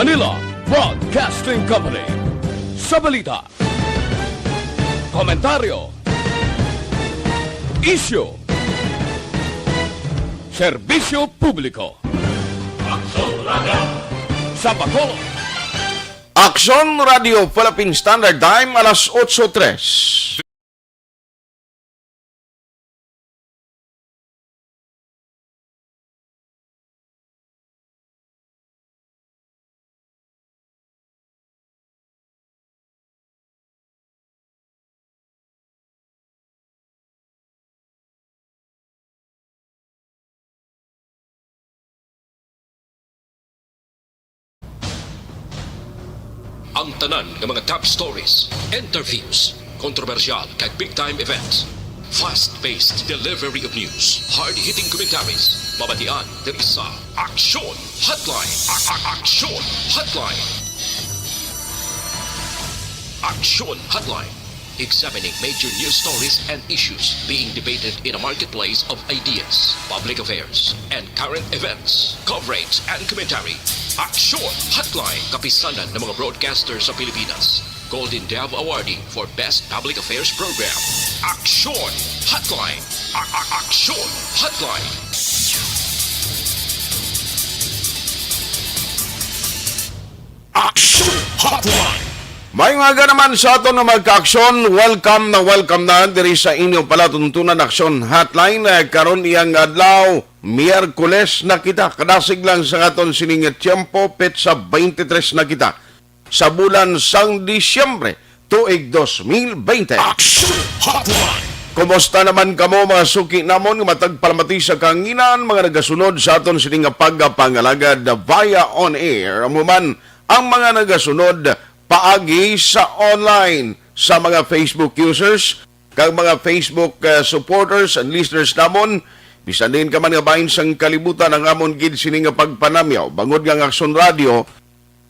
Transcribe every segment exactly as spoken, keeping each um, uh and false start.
Manila Broadcasting Company. Sa balita, komentaryo, isyu, serbisyo publiko. Sa Bacolod, Aksyon Radio Philippine Standard Time, alas otso tres. Ang tanan nga mga top stories, interviews, kontrobersyal kag big time events. Fast-paced delivery of news, hard-hitting commentaries, mabatian diri sa Aksyon Hotline. A- a- Aksyon Hotline. Aksyon Hotline. Examining major news stories and issues being debated in a marketplace of ideas, public affairs, and current events. Coverage and commentary. Aksyon Hotline. Kapisanan ng mga broadcaster sa Pilipinas. Golden Dove Awardee for Best Public Affairs Program. Aksyon Hotline. A- a- Aksyon Hotline. Action Hotline. May nga naman sa aton nga magka-aksyon, welcome na welcome na diri sa inyong palatuntunan Aksyon Hotline. Eh, karon iyang adlaw, Miyerkules na kita. Kadasig lang sa aton sining tiyempo, petsa twenty-three na kita sa bulan sang Disyembre, tuig dos mil bente. Action Hotline. Kumusta naman kamo, mga suki namon nga matag palamati sa kahanginan, mga nagasunod sa aton sini nga pagpangalagad via on air? Amo man ang mga nagasunod paagi sa online, sa mga Facebook users kag mga Facebook, uh, supporters and listeners namon, bisan diin ka man nga bahin sang kalibutan, ang amon gid sini nga pagpanamyaw, bangod nga ang Aksyon Radio,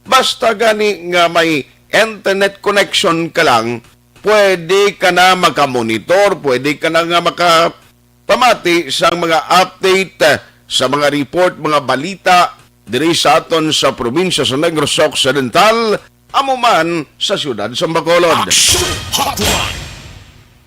basta gani nga may internet connection ka lang, pwede ka na makamonitor, pwede ka na nga makapamati sa mga update, eh, sa mga report, mga balita diri sa aton sa probinsya sa Negros Occidental, amo man sa siyudad sa Bacolod. Action Hotline.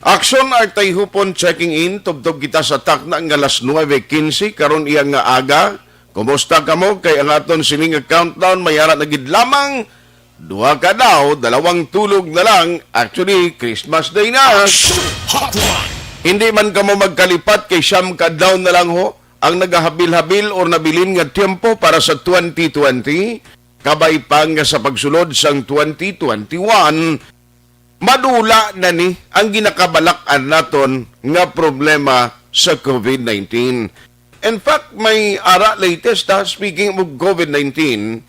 Aksyon, Artay Hupon checking in. Tubtob kita sa takna nga alas nuebe quince karon iya nga aga. Kumusta kamo? Kay ang aton sining nga countdown may ara na gid lamang duha ka daw, dalawang tulog na lang. Actually, Christmas Day na. Action Hotline. Hindi man kamo magkalipat kay siyam ka daw na lang ho ang nagahabil-habil or nabilin nga tiyempo para sa twenty twenty. Kabay pa nga sa pagsulod sang twenty twenty-one, madula na ni ang ginakabalak-an naton nga problema sa covid nineteen. In fact, may ara latest, ha, speaking of covid nineteen,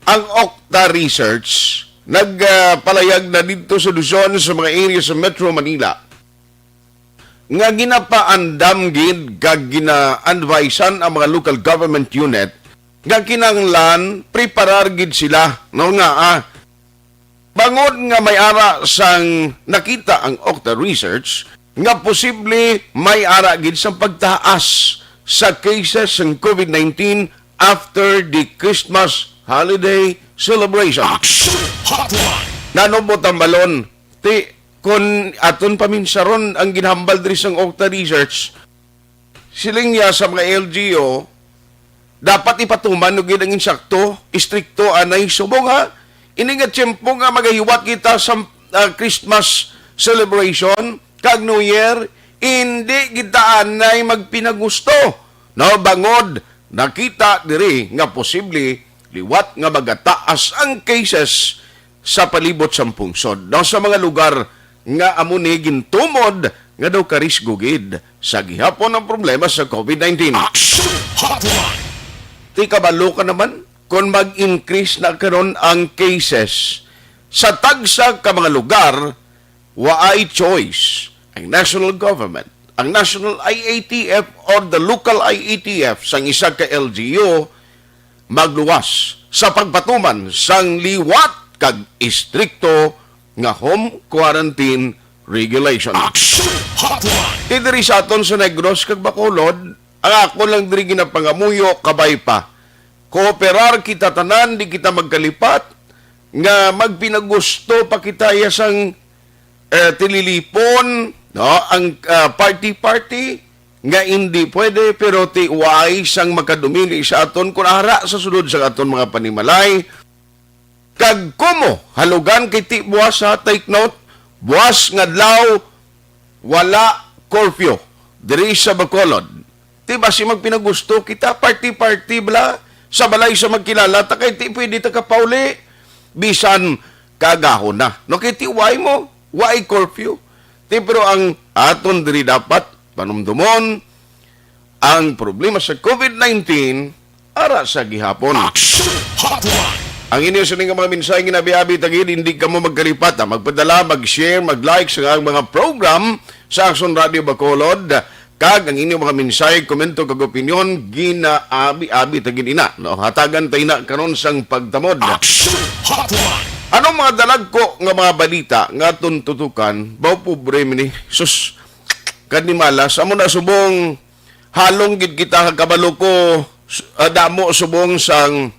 ang Octa Research nagpalayag na didto sa Luzon, sa mga area sa Metro Manila, nga ginapaandam gid kag gina-advisean ang mga local government unit nga kinahanglan preparar gid sila, no, nga, ah, bangod nga may ara sang nakita ang Octa Research nga posible may ara gid sang pagtaas sa cases sang covid nineteen after the Christmas holiday celebration. Action Hotline. Nano mo tambalon, ti, kon aton paminsaron ang ginhambal diri sang Octa Research, siling niya sa mga L G U, dapat ipatuman na gid ang insakto, istrikto anay subong, ha. Ini nga tiyempo nga magahiwat kita sa, ah, Christmas celebration kag New Year, indi kita anay magpinagusto, no, bangod nakita diri nga posible liwat nga magataas ang cases sa palibot sang pungsod, no, sa mga lugar nga amo ni gintumod nga daw karisgo gid sa gihapon ang problema sa covid nineteen. Action Hotline. Ti, kabalo ka naman, kung mag-increase na karon ang cases sa tagsa ka mga lugar, waay choice ang national government, ang national I A T F or the local I A T F sang isa ka L G U magluwas sa pagpatuman sang liwat kag istrikto nga home quarantine regulation. Action Hotline. Ti diri sa aton sa Negros kag Bacolod, ang ako lang diri ginapangamuyo, kabay pa Kooperar kita tanan, di kita magkalipat, nga magpinagusto pa kita iya sang, eh, tililipon, no? Ang, ah, party-party, nga hindi pwede, pero ti why sang makadumili sa aton kun ara sa sulod sa aton mga panimalay. Kag kumo, halugan kay ti buwas, ha, take note, buwas nga adlaw, wala curfew diri sa Bacolod. Ti basi magpinagusto kita, party-party bala, sa balay sa magkilala ta, kay ti pwede ta kapauli, bisan kaagahon na. No, kay ti why mo, why curfew? Ti pero ang aton diri dapat panumdumon, ang problema sa covid nineteen, ara sa gihapon. Action Hotline. Ang inyo sini nga mga mensahe nga abi-abi tagid, hindi kamo magkalipat, ha. Magpadala, mag-share, mag-like sa ang mga program sa Action Radio Bacolod. Kag ang inyo mga mensahe, komento, kag opinyon, ginaabi-abi tagid ina, no? Hatagan ta ina karon sang pagtamod. Action Hotline. Anong mga dalagko nga mga balita nga aton tutukan? Baw pobre mi ni. Sus, kanimala, sa amo na subong, halong gid kita, kabalo ko, s-, ah, damo subong sang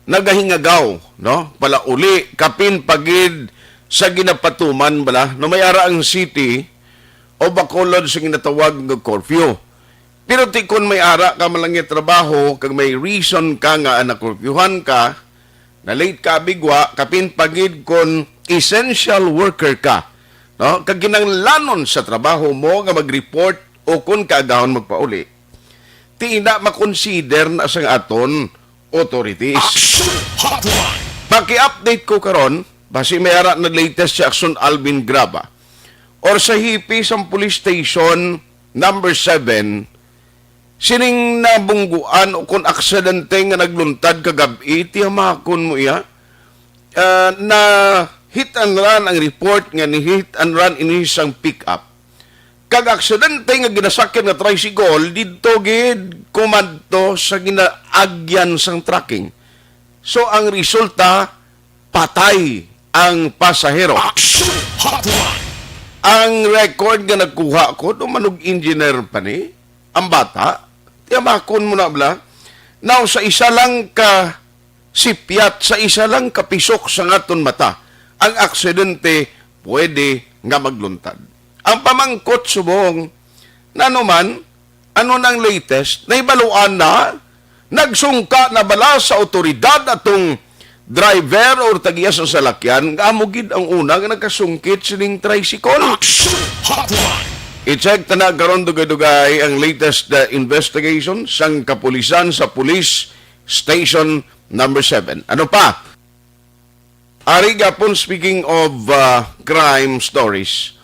nagahingagaw, no? Palauli, kapin pa gid sa ginapatuman bala, no, may ara ang city o Bacolod sa ginatawag nga curfew. Pero ti kon may ara ka man lang nga trabaho, kag may reason ka nga na-curfewhan ka, na-late ka, bigwa, kapin pa gid kon essential worker ka, no? Kag kinahanglanon sa trabaho mo nga mag-report o kon kaagahon magpauli, ti ina makonsider na sang aton authorities. Action Hotline. Paki-update ko karon, basi may ara na latest si Action Alvin Graba or sa hipi sang Police Station Number Seven, sining nabungguan o kon aksidente nga nagluntad kagab-i, tiyamakon mo iya. Ah, na hit and run ang report nga ni hit and run ini sang pick-up. Kag aksidente nga ginasakyan nga tricycle didto gid kumadto sa ginaagyan sang trucking. So, ang resulta, patay ang pasahero. Action Hotline. Ang record nga nagkuha ko, do manog engineer pa ni, ang bata, tiyamakon mo na bala, now sa isa lang ka sipyat, sa isa lang ka pisok sa aton mata, ang aksidente pwede nga magluntad. Ang pamangkot subong, nano man, ano nang latest? Nahibaluan na? Nagsungka na bala sa awtoridad atong driver or tag-iya sa salakyan nga amo gid ang una nga nagkasungkit sining tricycle? Action Hotline. I-check ta na karon dugay-dugay ang latest, uh, investigation sang kapulisan sa Police Station Number Seven. Ano pa? Ari gapon, speaking of, uh, crime stories,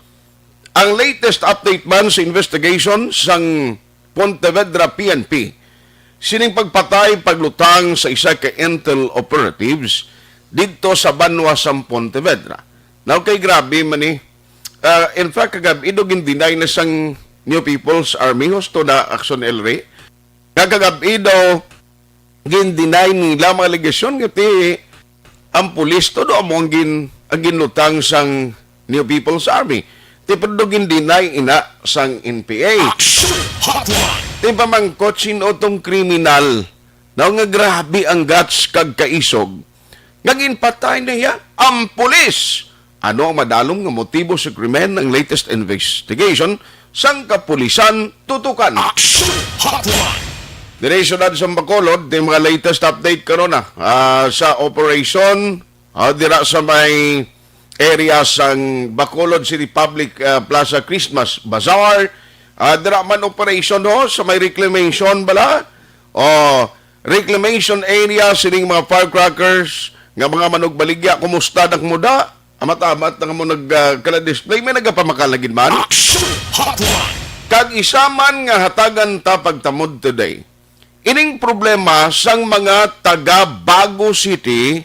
ang latest update man sa investigation sang Pontevedra P N P sining pagpatay, paglutang sa isa ka intel operatives didto sa banwa sang Pontevedra. Now, kay grabe man ni. Uh, in fact, kagab-i do gin-deny na sang New People's Army, husto na, Action Elry, nga kagab-i do gin-deny nila mga alegasyon nga ti ang pulis todo amo ang gin-, ang ginlutang sang New People's Army. Ti pero gin-deny ina sang N P A. Action Hotline. Ti pamangkot, sin-o tong kriminal? Now nga grabe ang guts kag kaisog nga ginpatay na iya ang pulis. Ano ang madalom nga motibo sa krimen? Ang latest investigation sang kapulisan tutukan. Action Hotline. Diri sa siyudad sa Bacolod, ti mga latest update karon na, ah, sa operation, ah, dira sa may area sang Bacolod City Public, ah, Plaza Christmas Bazaar. Ah, dira man operation, ho, sa may reclamation bala. O, reclamation area sining mga firecrackers nga mga manugbaligya. Kumusta na kamo da? Amat-amat na kamo nag, ah, kala display, may nagapamakal na gid man. Action Hotline. Kag isa man nga hatagan ta pagtamod today, ining problema sang mga taga Bago City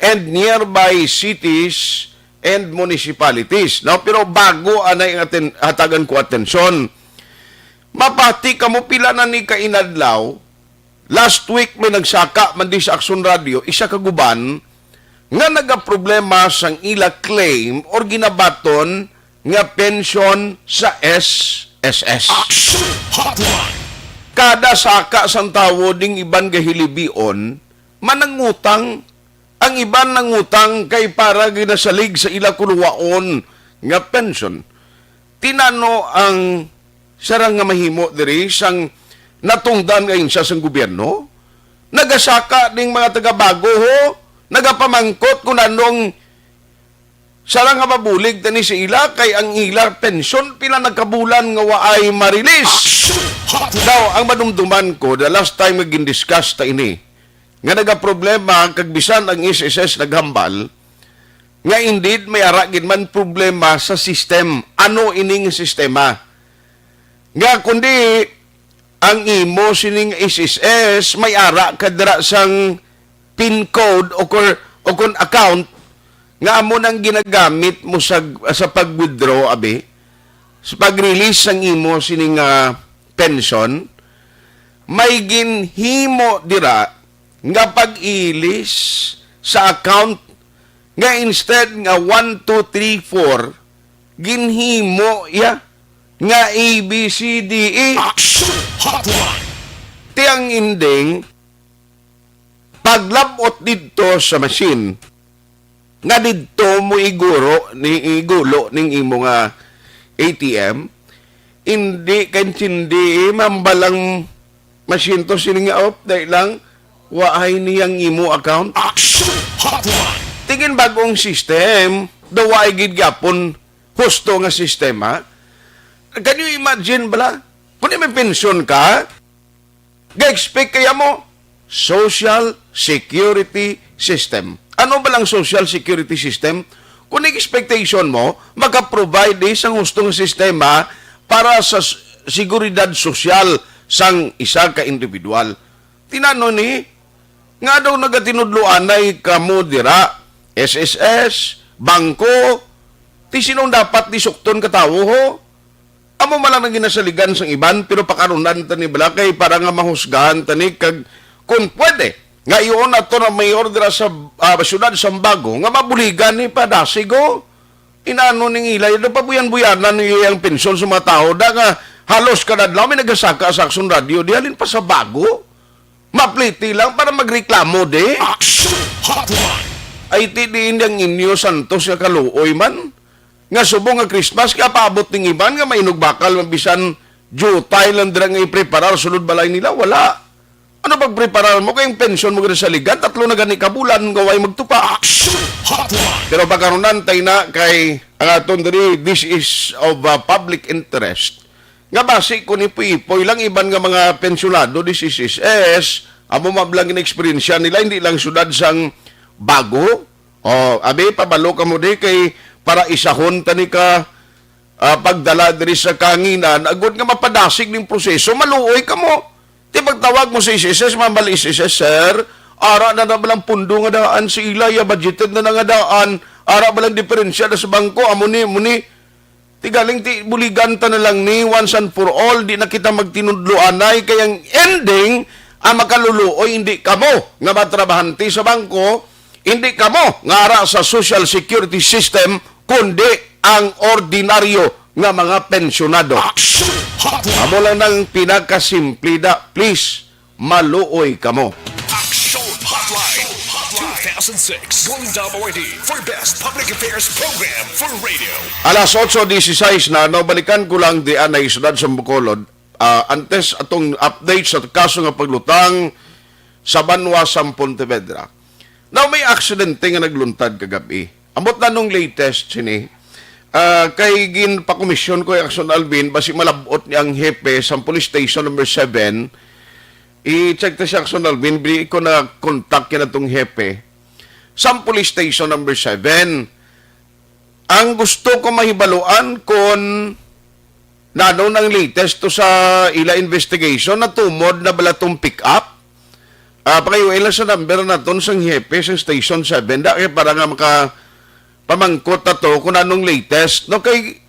and nearby cities and municipalities, no? Pero bago anay ang aten-, hatagan ko atensyon. Mapati kamo pila na ni ka inadlaw, last week may nagsaka man di sa Action Radio, isa ka guban nga nagaproblema sang ila claim or ginabaton nga pensyon sa S S S. Action Hotline. Kada saka sang tawo ning iban gahilibion, manangutang. Ang iban nangutang kay para ginasalig sa ila kuluwaon nga pensyon. Tinano ang sarang nga mahimo diri sang natungdan nga ahensya sang gobyerno? Nagasaka ning mga taga-Bago, ho? Nagapamangkot kung anong sarang nga mabulig tani sa ila kay ang ila pensyon pila nagkabulan nga waay marilis. Action Hotline! Now, ang madumduman ko, the last time nga gindiscuss ta ini, nga nagaproblema kag bisan ang S S S naghambal, nga indeed may ara gid man problema sa system. Ano ining sistema? Nga kundi ang imo sining S S S, may ara ka dira sang pin code o kor-, o kon account nga amo nang ginagamit mo sa, sa pag-withdraw, abi, sa pag-release sang imo sining, ah, pension, may ginhimo dira nga pag-ilis sa account nga instead nga one, two, three, four, ginhimo iya nga A B C D E. Action Hotline! Ti ang ending, paglabot didto sa machine, nga didto mo iguro ni, igulo ning imo nga A T M, hindi ka intindi, eh, mambal ang machine to sini nga, "Op, dai lang, waay niyang imo account." Action Hotline! Tingin bagong system, daw waay gid gyapon husto nga sistema. Can you imagine bala? Kung may pensyon ka, ga-expect kaya mo, Social Security System. Ano ba lang Social Security System? Kung expectation mo, maka-provide eh, sang husto nga sistema para sa s-, seguridad sosyal sang isa ka individual. Tinano ni, nga daw nagatinudloanay kamo dira, S S S, bangko, ti sinong dapat di sukton ka tawo, ho? Amo man lang ang ginasaligan sang iban, pero pakarunan ta ni bala kay para nga mahusgahan ta ni kag kung pwede, nga iyon ato na mayor dira sa, ah, siyudad sa Bago nga mabuligan ni padasigo. Inano ning ila, ito pabuyan-buyanan niyo ang pensyon sa mga tao. Da nga halos kada adlaw may nagasaka sa Aksyon Radio, di halin pa sa Bago. Mapliti lang para magreklamo, di? Action Hotline! Ay, ti diin ang inyo santos nga kaluoy man. Nga subong nga Christmas, kaya paabot ning iban nga mainog bakal, mabisan jutay lang dira nga ipreparar sulod balay nila, wala. Ano pagpreparar mo kay ang pensyon mo gani sa ligan, tatlo na gani ka bulan nga way magtupa. Action Hotline! Pero pagkarunan tay na kay ang aton diri, this is of, uh, public interest. Nga basi kung ipoy-ipoy lang iban nga mga pensyonado di S S S, amo man lang gina-eksperyensya nila, hindi lang siyudad sang Bago. O, abi, pabalo ka mo di kay para isahon tani ka, ah, pagdala diri sa kahanginan, agod nga mapadasig ning proseso, maluoy ka mo. Ti pagtawag mo sa S S S, mambal S S S, "Sir, ara na na balang pundo nga daan sa ila, ya budgeted na na nga daan, ara balang diferensya na sa bangko, amo ni, amo ni." Ti galing ti buligan ta na lang ni once and for all, di na kita magtinudloanay, kay ang ending, ang makaluluoy, hindi kamo nga mga trabahante sa bangko, hindi kamo nga ara sa social security system, kundi ang ordinaryo nga mga pensyonado. Action Hotline! Amo lang nang pinakasimple da. Please, maluoy kamo. Action Hotline two thousand six Golden Dome Awardee for Best Public Affairs Program for Radio. Alas otso dieciséis na, no, balikan ko lang di anay siyudad sa Bacolod. Ah, antes atong update sa kaso nga paglutang sa banwa sa Pontevedra. Now, may aksidente nga nagluntad kagabi. Ambot na nung latest sini. Ah, kay ginpakomisyon ko yung Action Alvin, basi malabot ni ang hepe sa police station number seven. I-check ta si Action Alvin, bili ko na contact yan atong hepe. Sa police station number seven. Ang gusto ko mahibaluan kung nano nang latest to sa ila investigation, natumod na bala tong pick up? Ah, pakayo lang sa number naton sang hepe sang Station seven, da, kay para nga maka pamangkot na to kung anong latest, no? Kay,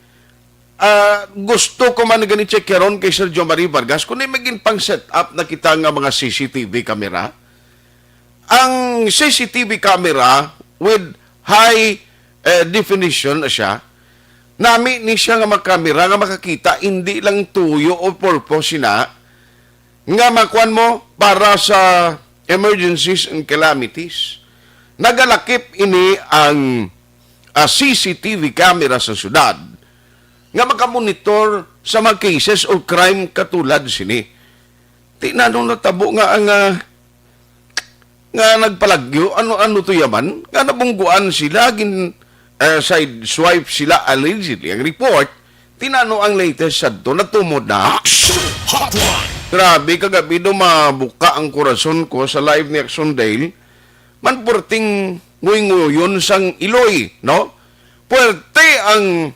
ah, gusto ko man gani check karon kay Sir Jomari Vargas, kung may maging pang set up na kita nga mga C C T V camera. Ang C C T V camera with high, eh, definition na siya, nami ni siya nga mga camera nga makakita, hindi lang tuyo o purpose sina, nga makuan mo para sa emergencies and calamities. Nagalakip ini ang, ah, C C T V camera sa syudad nga makamonitor sa mga cases o crime katulad sini. Ti nano natabo nga ang, ah, nga nagpalagyo? Ano, ano to yaman? Nga nabungguan sila, gin, eh, sideswipe sila allegedly. Ang report, tinano ang latest sadto, natumod na. Action Hotline. Grabe, kagabi do mabuka ang korason ko sa live ni Action Dale. Man puwerteng nguy-nguyon sang iloy, no? Puwerte ang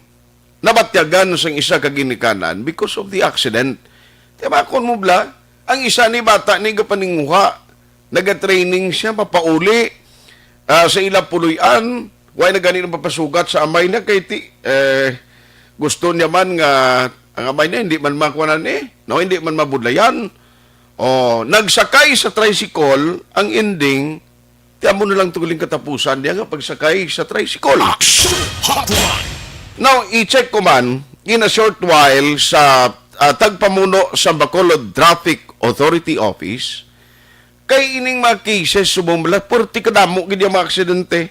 nabatyagan sang isa ka ginikanan because of the accident. Kaya makon mo bala, ang isa ni bata ni gapaninguha, nagatraining siya, papauli, ah, sa ila puloy-an, way na gani nang papasugat sa amay niya, kay ti, eh, gusto niya man nga ang amay niya hindi man makuanan eh, no? Hindi man mabudlayan. O, nagsakay sa tricycle, ang ending, ti amo na lang tuguling katapusan niya nga pagsakay sa tricycle. Action Hotline. Now, i-check ko man, in a short while, sa, ah, tagpamuno sa Bacolod Traffic Authority Office, kay ining mga cases, subong bala, puwerte kadamo gid yung mga aksidente.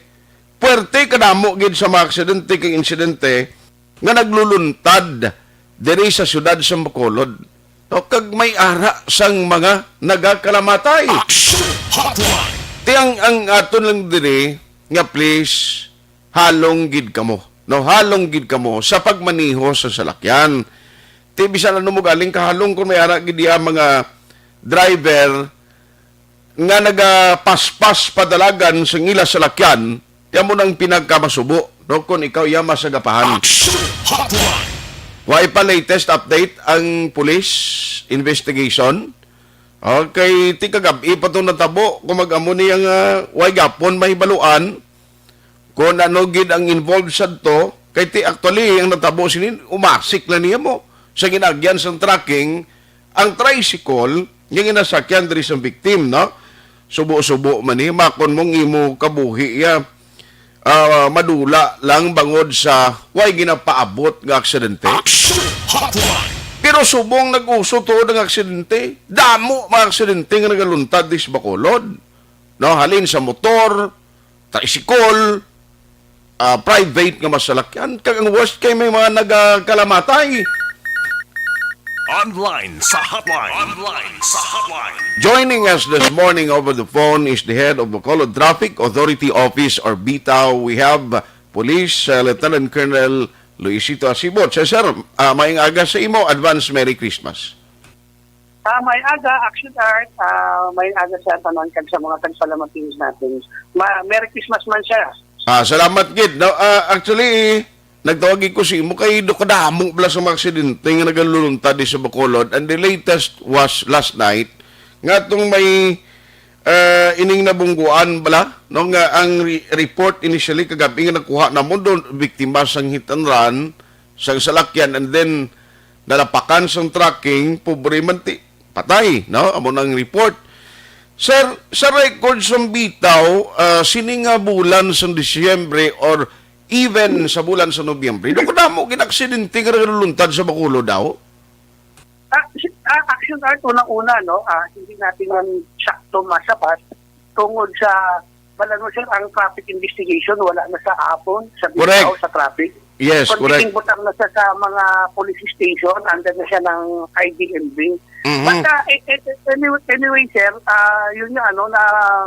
Puwerte kadamo gid sa mga aksidente kay insidente nga nagluluntad diri sa siyudad sa Bacolod. No, kag may ara sang mga nagakalamatay. Action Hotline. Ti ang, ang aton lang diri nga please, halong gid kamo. No, halong gid kamo sa pagmaneho sa salakyan. Ti bisan ano mo galing kahalong kung may ara gid diha mga driver nga nagapaspas padalagan sa ila salakyan, ti amo nang pinagkamasubo, no, kung ikaw iya masagapahan. Action Hotline. Way pa latest update ang police investigation? Okay, ti kagab-i pa to natabo kung mag-amo niya nga way gapon mahibaluan kung ano gid ang involved sadto, kay ti actually ang natabo sini, umasik na niya mo sa ginagyan sang tracking ang tricycle nga ginasakyan diri sang victim, no? Subo-subo man ni, makon mong imo kabuhi ya, ah, madula lang bangod sa way ginapaabot nga aksidente. Action Hotline. Pero subong nag-uso tuod ang aksidente, damo mga aksidente nga nagaluntad dis Bacolod. No, halin sa motor, tricycle, ah, private nga masalakyan, kag ang worst kay may mga nagakalamatay. Online sa hotline. Online sa hotline. Joining us this morning over the phone is the head of Bacolod Traffic Authority Office or bitaw. We have Police, uh, Lieutenant Colonel Luisito Asibot. Sir, sir, ah, maayong aga sa imo. Advance Merry Christmas. Ah, may aga, Action Art. Ah, may aga sa tanan kag sa mga tagpalamating natin. Ma-, Merry Christmas man siya. Ah, salamat gid. No, ah, actually, nagtawag ko sa imo kay do kadamo bala sa mga aksidente nga nagalulunta di sa Bacolod. And the latest was last night nga tong may, ah, ining nabungguan bala, no, nga ang re-, report initially kagabi nga nakuha namon do biktima sang hit and run sang salakyan, and then nalapakan sang tracking, pobre man ti, patay, no? Amo nang report. Sir, sa record sang bitaw, ah, sini nga bulan sang Disyembre or even sa bulan sa Nobyembre, do kadamo gid aksidente nga nagaluluntad sa Bacolod daw? Ah, si-, ah, Action Art, unang-una, no, ah, hindi natin yan sakto masabat tungod sa, wala mo, sir, ang traffic investigation, wala na sa apon, sa Correct. Bitaw, sa traffic. Yes, Kung correct. Butang na siya sa mga police station, under na siya ng I D M V. Mhm. But, ah, eh, eh, anyway, anyway, sir, ah, yun nga, ano, na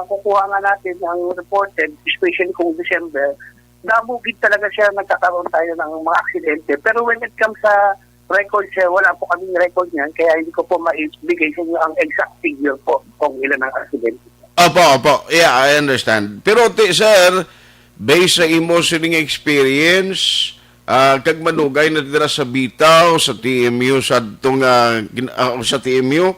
kukuha nga natin ang reported, especially kung December, damo gid talaga siya nagkakaroon tayo ng mga aksidente. Pero when it comes sa record, sir, wala po kaming record niyan, kaya hindi ko po maibigay sa inyo ang exact figure po kung ilan ang aksidente. Opo, opo. Yeah, I understand. Pero ti, sir, based sa imo sining experience, ah, kag manugay na dira sa bitaw, sa T M U, sa tong, ah, gin-, ah, sa T M U,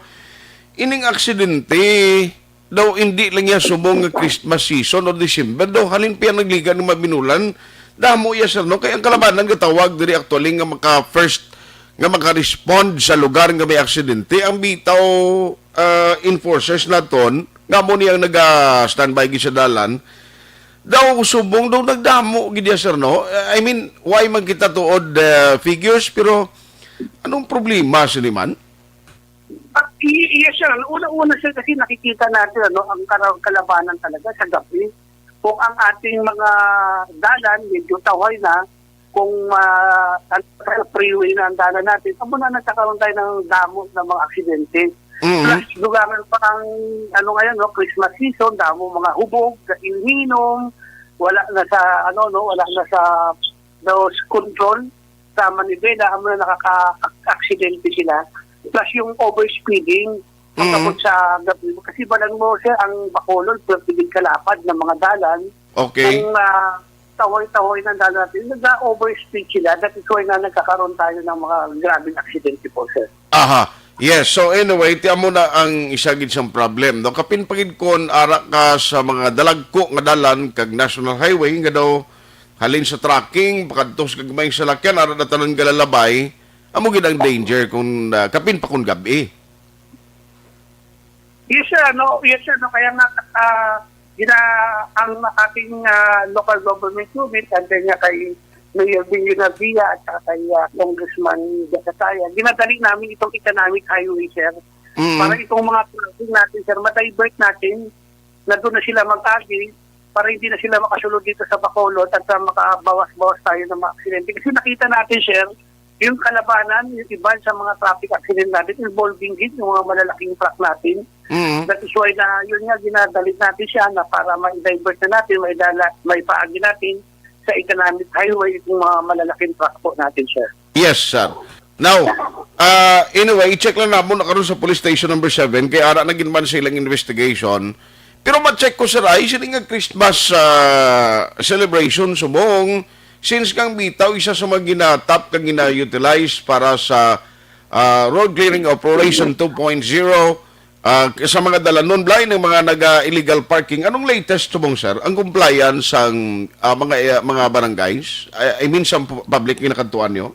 ining aksidente, daw hindi lang iya subong nga Christmas season o December, daw halin pa iya nagliga ng mabinulan. Damo iya, sir, no? Kay ang kalabanan gatawag diri actually nga maka first, nga maka-respond sa lugar nga may aksidente. Ang bitaw, ah, enforcers naton, nga mo niyang naga-standby gid sa dalan, daw subong daw nagdamo gid iya, sir, no? I mean, why man kita tuod, ah, figures, pero anong problema sini man? Ah, i-, yes, sir. Ano, una-una, sir, kasi nakikita natin, ano, ang kara-, kalabanan talaga sa gabi. Kung ang ating mga dalan medyo tawhay na, kung, ah, ano, freeway na ang dalan natin, amo na nagkakaroon tayo ng damo ng mga aksidente. Mhm. Plus, dugangan pa ang, ano ngayon, no, Christmas season, damo mga hubog, sa inhinom, wala na sa, ano, no, wala na sa, no, control sa manibela, amo na nakaka-aksidente sila. Plus yung overspeeding, Mm. pagkabot sa gabi. Kasi balan mo, sir, ang Bacolod, pwede kalapad ng mga dalan. Okay. Ang, ah, tahoy-tahoy ng dalan natin, nag-overspeed sila. That is why na nagkakaroon tayo ng mga grabing aksidente po, sir. Aha. Yes, so anyway, ti amo na ang isa gid sang problem, no? Kapin pa gid kon ara ka sa mga dalagko nga dalan kag National Highway nga daw halin sa trucking, pakadto sa gagmay salakyan, ara na tanan galalabay, amo gid ang danger kung, ah, kapin pa kon gab-i. Yes, sir, no? Yes, sir, no? Kaya nga, ah, gina-, ang ating, ah, local government unit, under nga kay Mayor Benjo Navia at saka kay, ah, Congressman Gatchalian, ginadali namin itong economic highway, sir. Mm. Para itong mga traffic natin, sir, ma-divert natin na doon na sila mag-agi para hindi na sila makasulod dito sa Bacolod at, ah, makabawas-bawas tayo ng mga aksidente. Kasi nakita natin, sir, yung kalabanan, yung iban sa mga traffic accident natin involving din yung mga malalaking truck natin. Mm. That is why na yun nga, ginadali natin siya na para ma-divert na natin, maidala, maipaagi natin sa economic highway itong mga malalaking truck po natin, sir. Yes, sir. Now, ah, anyway, i-check lang namon na karon sa Police Station Number Seven kay ara na gid man sa ilang investigation. Pero ma-check ko, sir, ay sini nga Christmas, ah, celebration subong, since kang bitaw isa sa mga ginatap kag gina-utilize para sa, ah, road clearing operation two point zero, ah, sa mga dalanon, Blay, ng mga naga-illegal parking. Anong latest subong, sir? Ang compliance sang, ah, mga, eh, mga barangays? I, I mean, sa pu-, public nga nakadtuan nyo?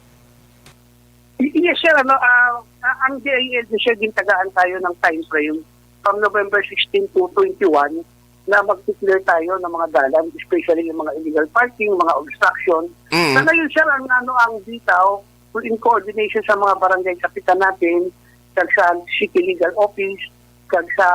Y-, yes, sir. Ano, ah, ah, ang D I L G, sir, gintagaan tayo ng time frame from November sixteen to twenty-one na mag-clear tayo ng mga dalan, especially yung mga illegal parking, mga obstruction. Mm. Sa ngayon, sir, ang, ano, ang bitaw, in coordination sa mga barangay kapitan natin, kag sa City Legal Office, kag sa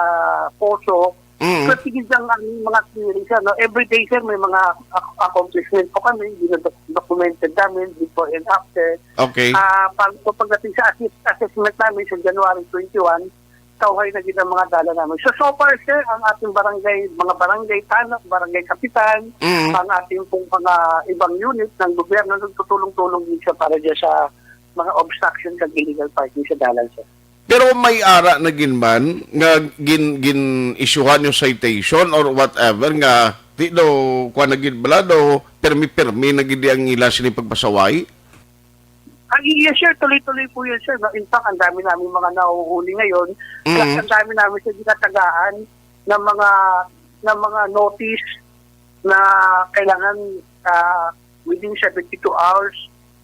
POSO, Mm. Kasi gid ang, ang mga clearing, sir, no? Every day, sir, may mga ac-, accomplishment po kami, ginadoc-, documented namin before and after. Okay. Ah, pag, so pagdating sa assess-, assessment namin sa January twenty-one, kauhay na gid ang mga dala namin. So, so far, sir, ang ating barangay, mga barangay tanod, barangay kapitan, Mm. ang ating pong mga ibang unit ng gobyerno, nagtutulong-tulong din siya para dyan sa mga obstruction kag illegal parking sa dalan, sir. Pero may ara na gid man nga gin-, gin-isyuhan yung citation or whatever nga di daw kuwan na gid bala daw permi-permi na gid ang ila sini pagpasaway? Ah, yes, sir. Tuloy-tuloy po yun, sir. No? In fact, ang dami namin mga nahuhuli ngayon. Plus, Mm. ang dami namin sa ginatagaan ng mga, ng mga notice na kailangan, ah, within seventy-two hours,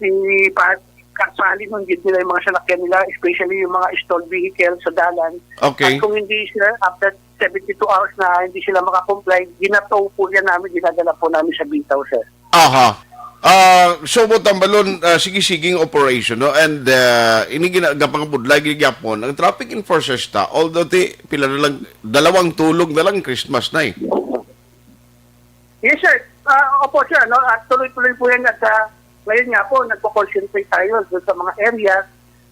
ipa-, kapahalin gid nila yung mga salakyan nila, especially yung mga stalled vehicle sa dalan. Okay. At kung hindi, sir, after seventy-two hours na hindi sila makakomply, ginatow po yan namin, ginadala po namin sa bitaw, sir. Aha. Ah, so, Tambalon, ah, sige-siging operation, no? And, ah, ini gina-, gapangabudlay gid gyapon ang traffic enforcers ta, although ti, pila na lang, dalawang tulog na lang, Christmas na eh. Yes, sir. Ah, opo, sir. No? At tuloy-tuloy po yan. At, ah, ngayon nga po, nagpo-concentrate tayo doon sa mga areas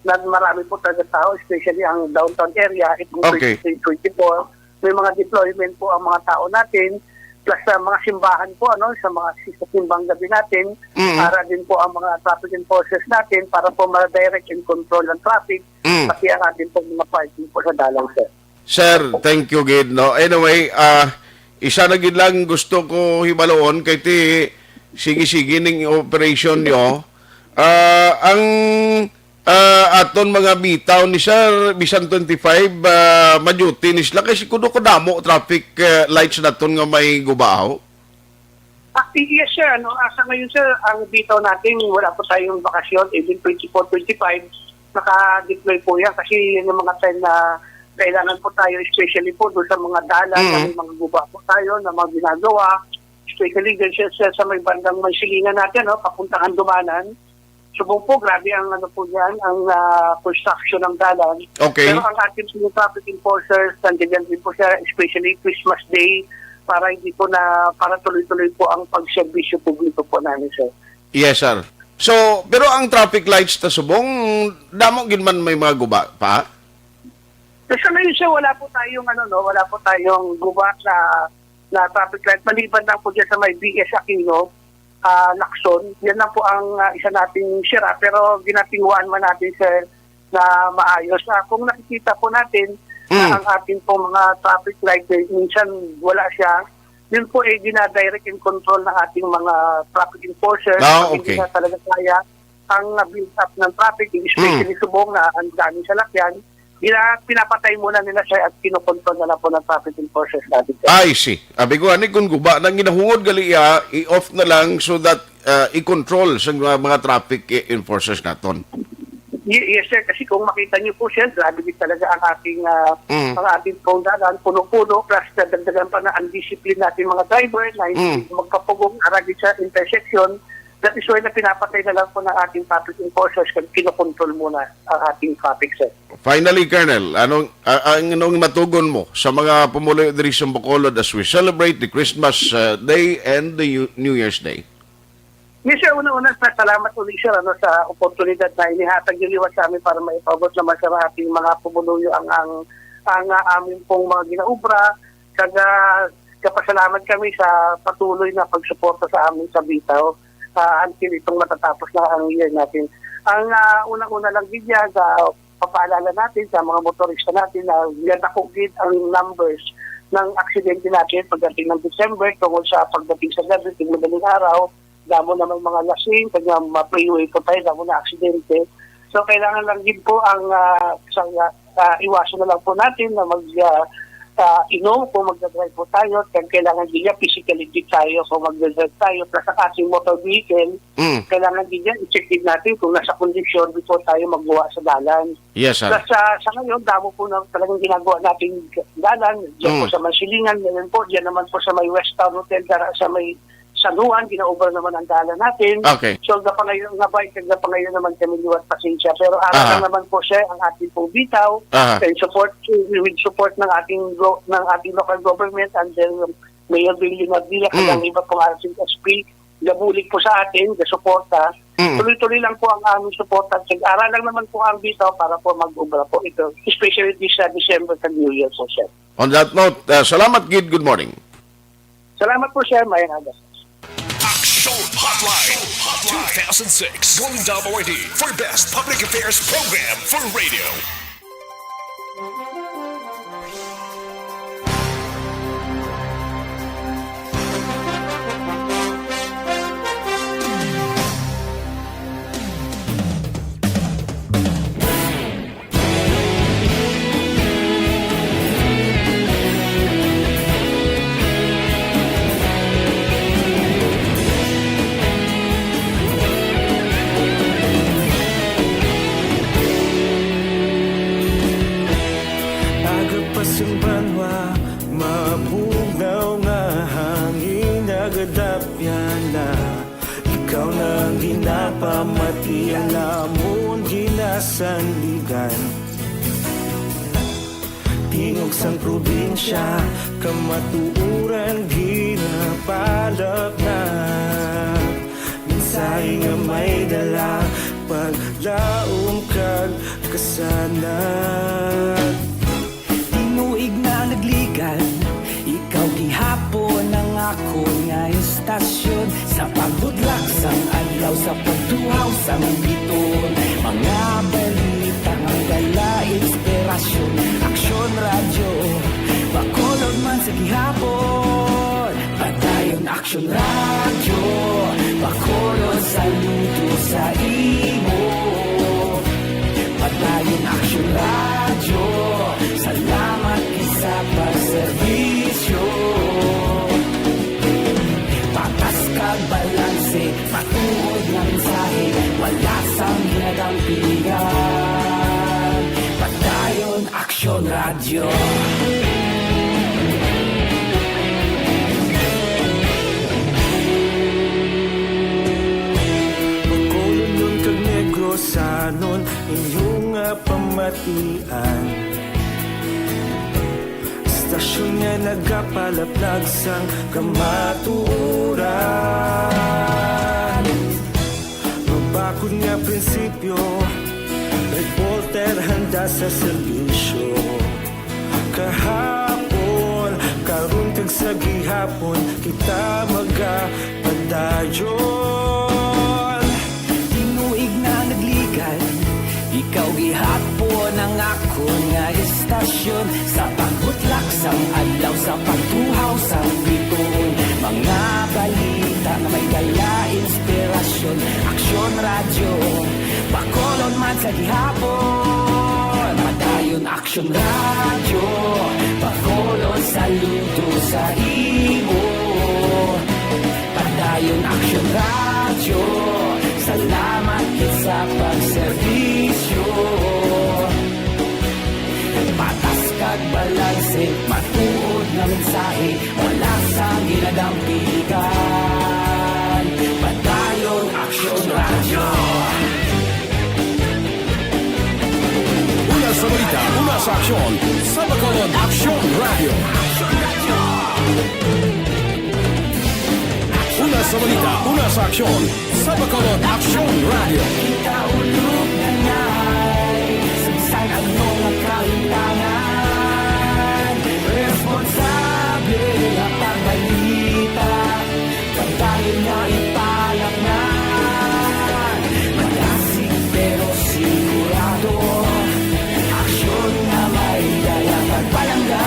na marami po talaga tao, especially ang downtown area, itong Okay. twenty-three, twenty-four. May mga deployment po ang mga tao natin, plus sa mga simbahan po, ano, sa mga, sa simbang gabi natin, Mm. para din po ang mga traffic enforcers natin para po ma-direct and control ang traffic, Mm. pati ang ating pong mga parking po sa dalan, sir. Sir, thank you gid, no. Anyway, ah, isa na gid lang gusto ko hibaluon kay ti sige-sige ning operation nyo. Ah, ang, ah, aton mga bitaw ni sir, bisan twenty-five, ah, ma-duty ni sila kay siguro kadamo traffic, ah, lights naton nga may gubaw. Ah, yes, sir. Ano, ah, sa ngayon, sir, ang bitaw natin, wala po tayong bakasyon. Even twenty-four, twenty-five, naka-deploy po yan kasi yun yung mga time na kailangan po tayo, especially po doon sa mga dalan Mm. na may mga guba po tayo na mga ginagawa, especially dyan, sir, sa, sa may bandang Mansilingan natin, no, papuntang Handumanan. Subong po, grabe ang ano po yan, ang ah, construction ng dalan. Okay. Pero ang ating mga traffic enforcers, nandiyan din po siya, especially Christmas Day, para hindi po na, para tuloy-tuloy po ang pagserbisyo publiko po namin, sir. Yes, sir. So, pero ang traffic lights ta subong, damo gid man may mga guba pa? Sa ngayon, sir, wala po tayong, ano, no, wala po tayong guba na, na traffic light. Maliban lang po dyan sa may B S Aquino, ah, Lacson. Yan lang po ang ah, isa nating sira. Pero ginatingwaan man natin, sir, na maayos. Ah, kung nakikita po natin na Mm. ang ating pong mga traffic light, eh, minsan wala siya, yun po ay gina-direct and control ng ating mga traffic enforcers. Ah, Pag hindi okay. na talaga kaya ang ah, build up ng traffic, especially Mm. subong na ang daming salakyan, gina-, pinapatay muna nila siya at kinokontrol na lang po ng traffic enforcers natin, sir. I see. Abi ko, ani, kung guba nang ginahungod gali iya, i-off na lang so that ah, i-control sa mga, mga traffic eh, enforcers naton. Ye- Yes, sir. Kasi kung makita niyo po, sir, grabe din talaga ang ating, ah, Mm. ang ating pong dalan, puno-puno, plus nadagdagan pa na ang discipline natin mga driver na hindi Mm. magpapugong aragi sa intersection. That is why na pinapatay na lang po ng ating traffic enforcers kag kinokontrol muna ang ating traffic, sir. Finally, Colonel, anong, a- ang, anong matugon mo sa mga pumuluyo diri sa Bacolod as we celebrate the Christmas uh, Day and the New New Year's Day? Yes, sir. Una-una, sa salamat ulit, sir, ano, sa oportunidad na inihatag niyo liwat sa amin para maipaabot naman sa ating mga pumuluyo ang, ang, ang ah, aming pong mga ginaubra. Kag ah, kapasalamat kami sa patuloy na pagsuporta sa amin sa Bitaw ah, until itong matatapos na ang year natin. Ang ah, unang-una lang gid yan, sa papaalala natin sa mga motorista natin na yan ako gid ang numbers ng aksidente natin pagdating ng December tungod sa pagdating sa gabi, tig madaling araw, damo naman mga lasing, kag nga ma-freeway po tayo, damo na aksidente. So, kailangan lang gid po ang ah, sa, ah, iwasan na lang po natin na mag ah, ah, inom kung magdadrive po tayo, kag kailangan din niya physically fit tayo kung magdadrive tayo, plus ang ating motor vehicle, Mm. kailangan din niya i-check din natin kung nasa kondisyon before tayo magbuwa sa dalan. Yes, sir. Plus sa, sa ngayon, damo po na talagang ginagawa natin dalan. Diyan po Mm. sa Mansilingan, ngayon po, diyan naman po sa may West Town Hotel, dara sa may San Juan, ginaubra naman ang dalan natin. Okay. So, gapangayon nga bike, gapangayon naman kami liwat pasensya. Pero ara Aha. lang naman po, sir, ang ating pong Bitaw Aha. and support, with support ng ating go, ng ating local government and then Mayor Bill Leonardilla, Mm. kag ang iba pong ating S P, gabulig po sa atin, gasuporta. Mm. Tuloy-tuloy lang po ang aming suporta. Kag ara lang naman po ang Bitaw para po mag-ubra po ito, especially this uh, December kag New Year po, sir. On that note, uh, salamat gid. Good morning. Salamat po, sir. Mayang aga. Action Hotline two thousand six Golden Dome Awardee for Best Public Affairs Program for Radio. Agapas ang banwa, mabugnaw nga hangin, nagadapyan na. Ikaw na ang ginapamati, ang amon ginasandigan. Tingog sang probinsya, kamatuoran ginapalapnat. Mensahe nga may dala, paglaom kag kasanag. Tinuig na nagligan, ikaw gihapon ang akon nga istasyon. Sa pagbudlak sang adlaw, sa pagtuhaw sang biton, mga balita nga dala inspirasyon. Aksyon Radyo, Bacolod man sa gihapon. Padayon Aksyon Radyo, Bacolod, saludo sa imo. Padayon Aksyon Radyo, salamat gid sa pagserbisyo. Patas kag balanse, matuod nga mensahe, wala sang ginadampigan. Padayon Aksyon Radyo. Bacolod nun kag Inyo nga pamatian, istasyon nga nagapalaplag sang kamatuoran. Mabakod nga prinsipyo, reporter handa sa serbisyo. Kahapon, karon kag sa gihapon, kita magapadayon. Tinuig na nagligan, ikaw gihapon ang akon nga istasyon. Sa pagbutlak sang adlaw, sa pagtuhaw sang bituon, mga balita nga may dala inspirasyon. Aksyon Radyo, Bacolod man sa gihapon. Padayon Aksyon Radyo, Bacolod, saludo sa imo. Padayon Aksyon Radyo, salamat gid sa pagserbisyo. Patas kag balanse, matuod nga mensahe, wala sang ginadampigan. Padayon Aksyon Radyo. Una sa balita, una sa aksyon, sa Bacolod Aksyon Radyo. Una sa balita, una sa aksyon, sa Bacolod Aksyon Radyo. Kita ulog na nay, sa bisan ano nga kahimtangan, responsable nga pagbalita. Pagkain nga ipalaknan, malasig pero sigurado. Aksyon nga may dala kag palangga.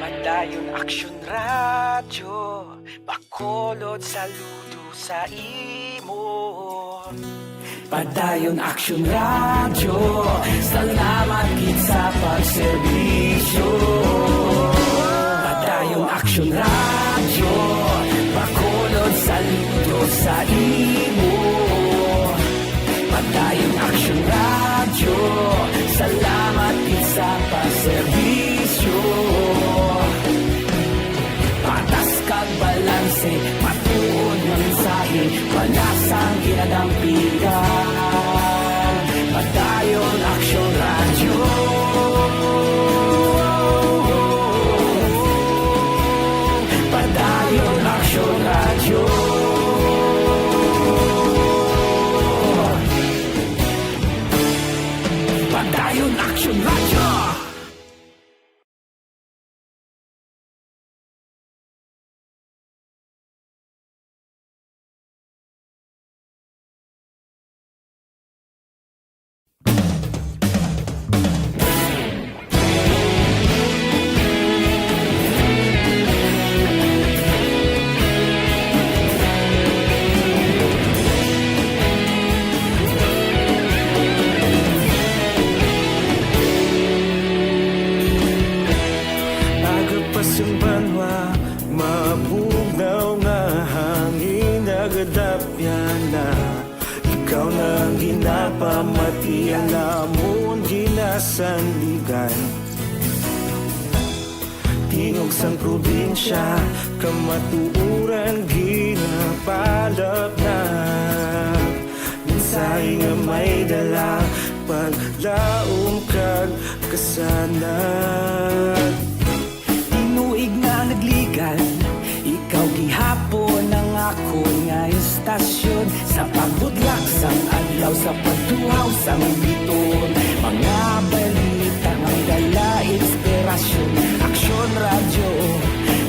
Padayon Aksyon Radyo, Bacolod, saludo sa imo. Padayon Aksyon Radyo, salamat gid sa pagserbisyo. Padayon Aksyon Radyo, Bacolod, saludo sa imo. Padayon Aksyon Radyo, salamat gid sa pagserbisyo. Patas kag balanse, matuod nga mensahe, wala sang ginadampigan. Padayon Aksyon Radyo. Padayon Aksyon Radyo. Padayon Aksyon Radyo. Aga pa sang banwa, mabugnaw nga hangin nagadapyan na. Ikaw na ang ginapamatian namon, ginasandigan. Tingog sang probinsya, kamatuoran ginapalaplag. Mensahe nga may dala, paglaom kag kasanag. Tinuig nga nagligan, ikaw gihapon ang akon nga istasyon. Sa pagbutlak sang adlaw, sa pagtuhaw sang bituon, mga balita nga may dala inspirasyon. Aksyon Radyo,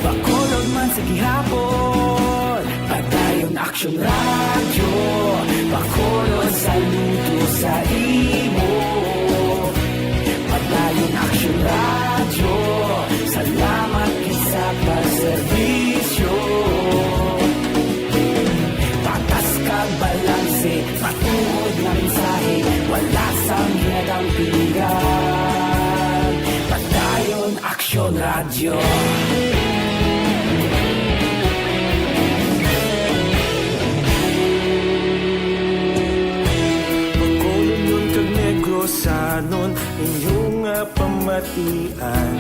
Bacolod man sa gihapon. Padayon Aksyon Radyo, Bacolod, saludo sa imo. Padayon Aksyon Radyo, salamat gid sa pagserbisyo. Patas kag balanse, matuod nga mensahe, wala sang ginadampigan. Padayon Aksyon Radyo. Inyo nga pamatian,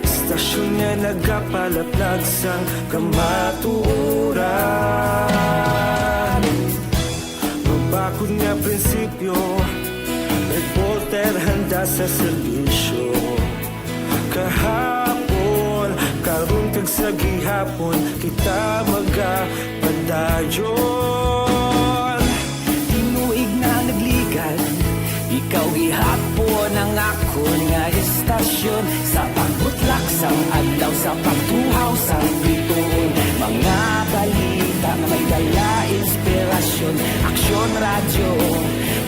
istasyon nga nagapalaplag sang kamatuoran. Mabakod nga prinsipyo, reporter handa sa serbisyo. Kahapon, karon kag sa gihapon, kita magapadayon. Tinuig na nagligad, ikaw gihapon ang akon nga istasyon. Sa pagbutlak sang adlaw, sa pagtuhaw sang bituon, mga balita nga may dala inspirasyon. Aksyon Radyo,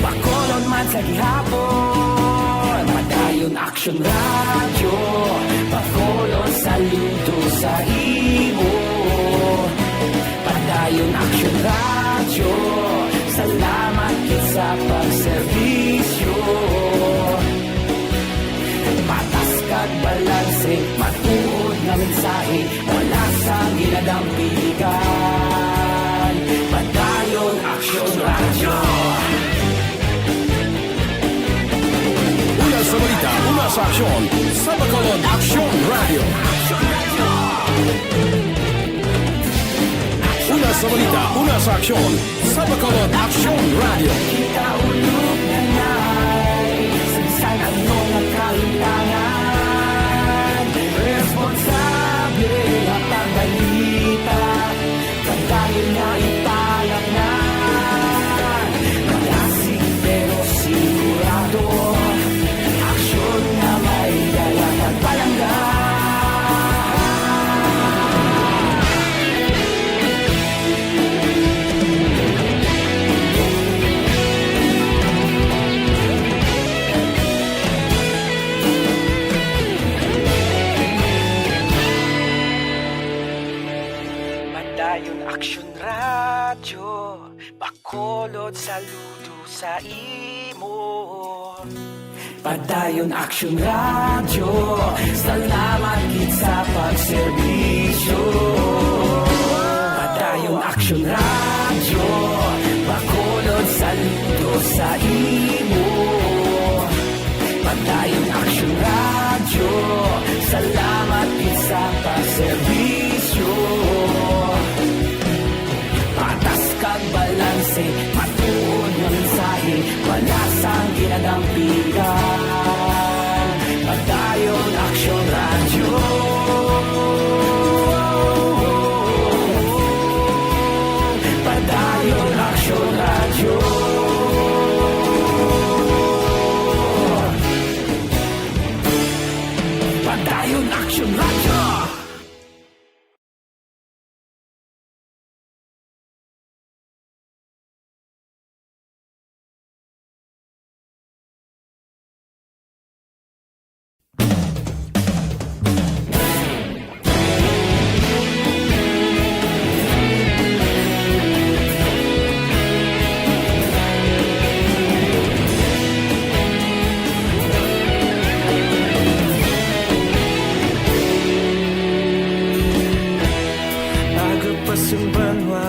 Bacolod man sa gihapon. Padayon Aksyon Radyo, Bacolod, saludo sa imo. Padayon Aksyon Radyo, salamat gid sa pagserbisyo. Patas kag balanse, matuod nga mensahe, wala sang ginadampigan. Padayon Aksyon Radyo. Una sa balita, una sa aksyon, sa Bacolod Aksyon Radyo. Una sa balita, una sa aksyon, sa Bacolod Aksyon Radyo. Kita ulog na nay, sa bisan ano nga kalimtangan, responsable nga pagbalita. Padayon nga ipalapnan, malasig pero sigurado. Aksyon nga may dala kag palangga. Padayon Aksyon Radyo, Bacolod, saludo sa imo. Padayon Aksyon Radyo, salamat gid sa pagserbisyo. Padayon Aksyon Radyo, Bacolod, saludo sa imo. Padayon Aksyon Radyo, salamat gid sa pagserbisyo. Patas kag balanse, matuod nga mensahe, wala sang ginadampigan. Padayon Aksyon Radyo. Padayon Aksyon Radyo. Padayon Aksyon Radyo. Aga pa sang banwa,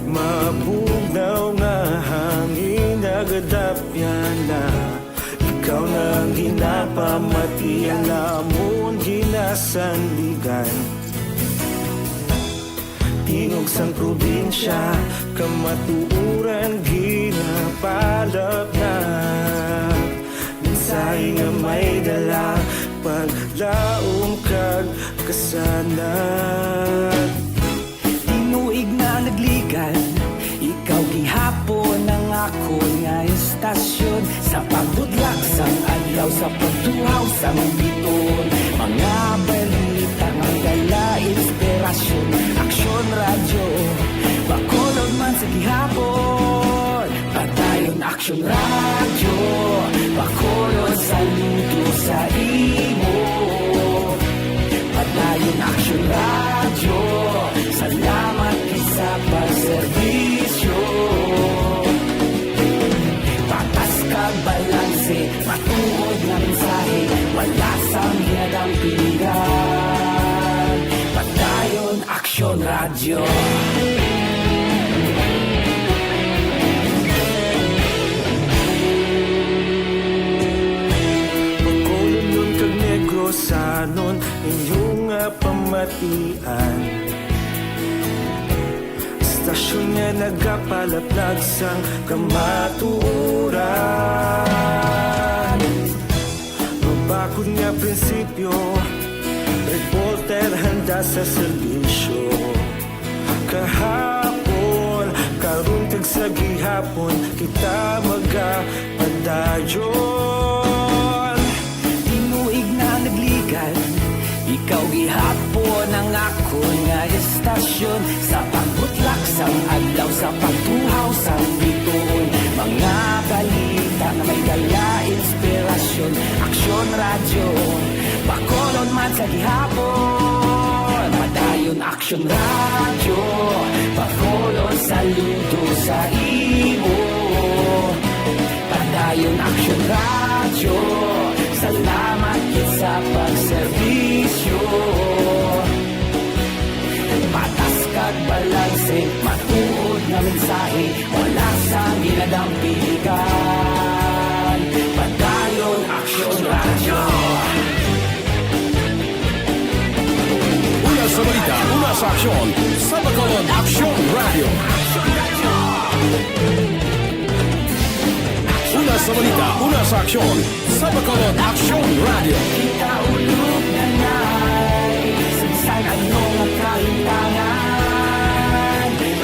mabugnaw nga hangin nagadapyan na. Ikaw na ang ginapamati, ang amon ginasandigan. Tingog sang probinsya, kamatuoran ginapalapnag. Mensahe nga may dala, paglaom kag kasanag. Tinuig na nagligad, ikaw gihapon ang akon nga istasyon. Sa pagbudlak sang adlaw, sa pagtuhaw sang bituon, mga balita nga dala inspirasyon. Aksyon Radyo, Bacolod man sa gihapon. Padayon Aksyon Radyo, Bacolod, saludo sa imo. Padayon Aksyon Radyo, salamat gid sa pagserbisyo. Patas kag balanse, matuod nga mensahe, wala sang ginadampigan. Padayon Aksyon Radyo. Sanon inyong nga pamatian. Stasyon nga nagapalaplag sang kamatuoran. Mabakod nga prinsipyo, reporter handa sa serbisyo. Kahapon, karon kag sa gihapon, kita magapadayon. Tinuig na nagligan, ikaw gihapon ang akon nga estasyon. Sa pagbutlak sang adlaw, sa pagtuhaw sang bituon, mga balita nga may dala inspirasyon. Aksyon Radyo, Bacolod man sa gihapon. Padayon Aksyon Radyo, Bacolod, saludo sa imo. Padayon Aksyon Radyo, salamat gid sa pagserbisyo. Patas kag balanse, matuod nga mensahe, wala sang ginadampigan. Padayon Aksyon Radyo. Una sa balita, una sa aksyon, sa Bacolod Aksyon Radio. Una sa balita, una sa aksyon, sa Bacolod Aksyon Radio. Kita ulog na nay, sa bisan ano nga kahitangan,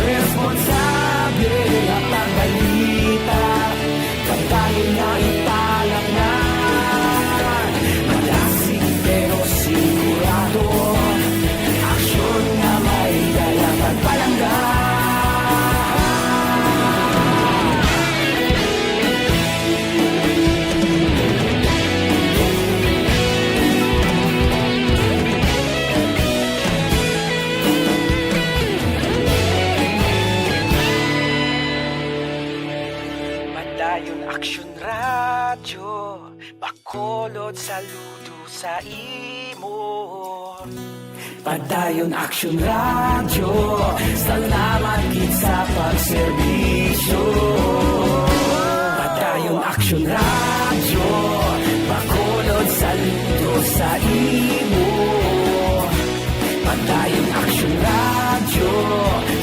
responsable nga pagbalita. Pagdayon nga ipalaknay, malasig pero sigurado. Aksyon nga may dala pagpalangga. Padayon Aksyon Radyo, Bacolod, saludo sa imo. Padayon Aksyon Radyo, salamat gid sa pagserbisyo. Padayon Aksyon Radyo, Bacolod, saludo sa imo. Padayon Aksyon Radyo,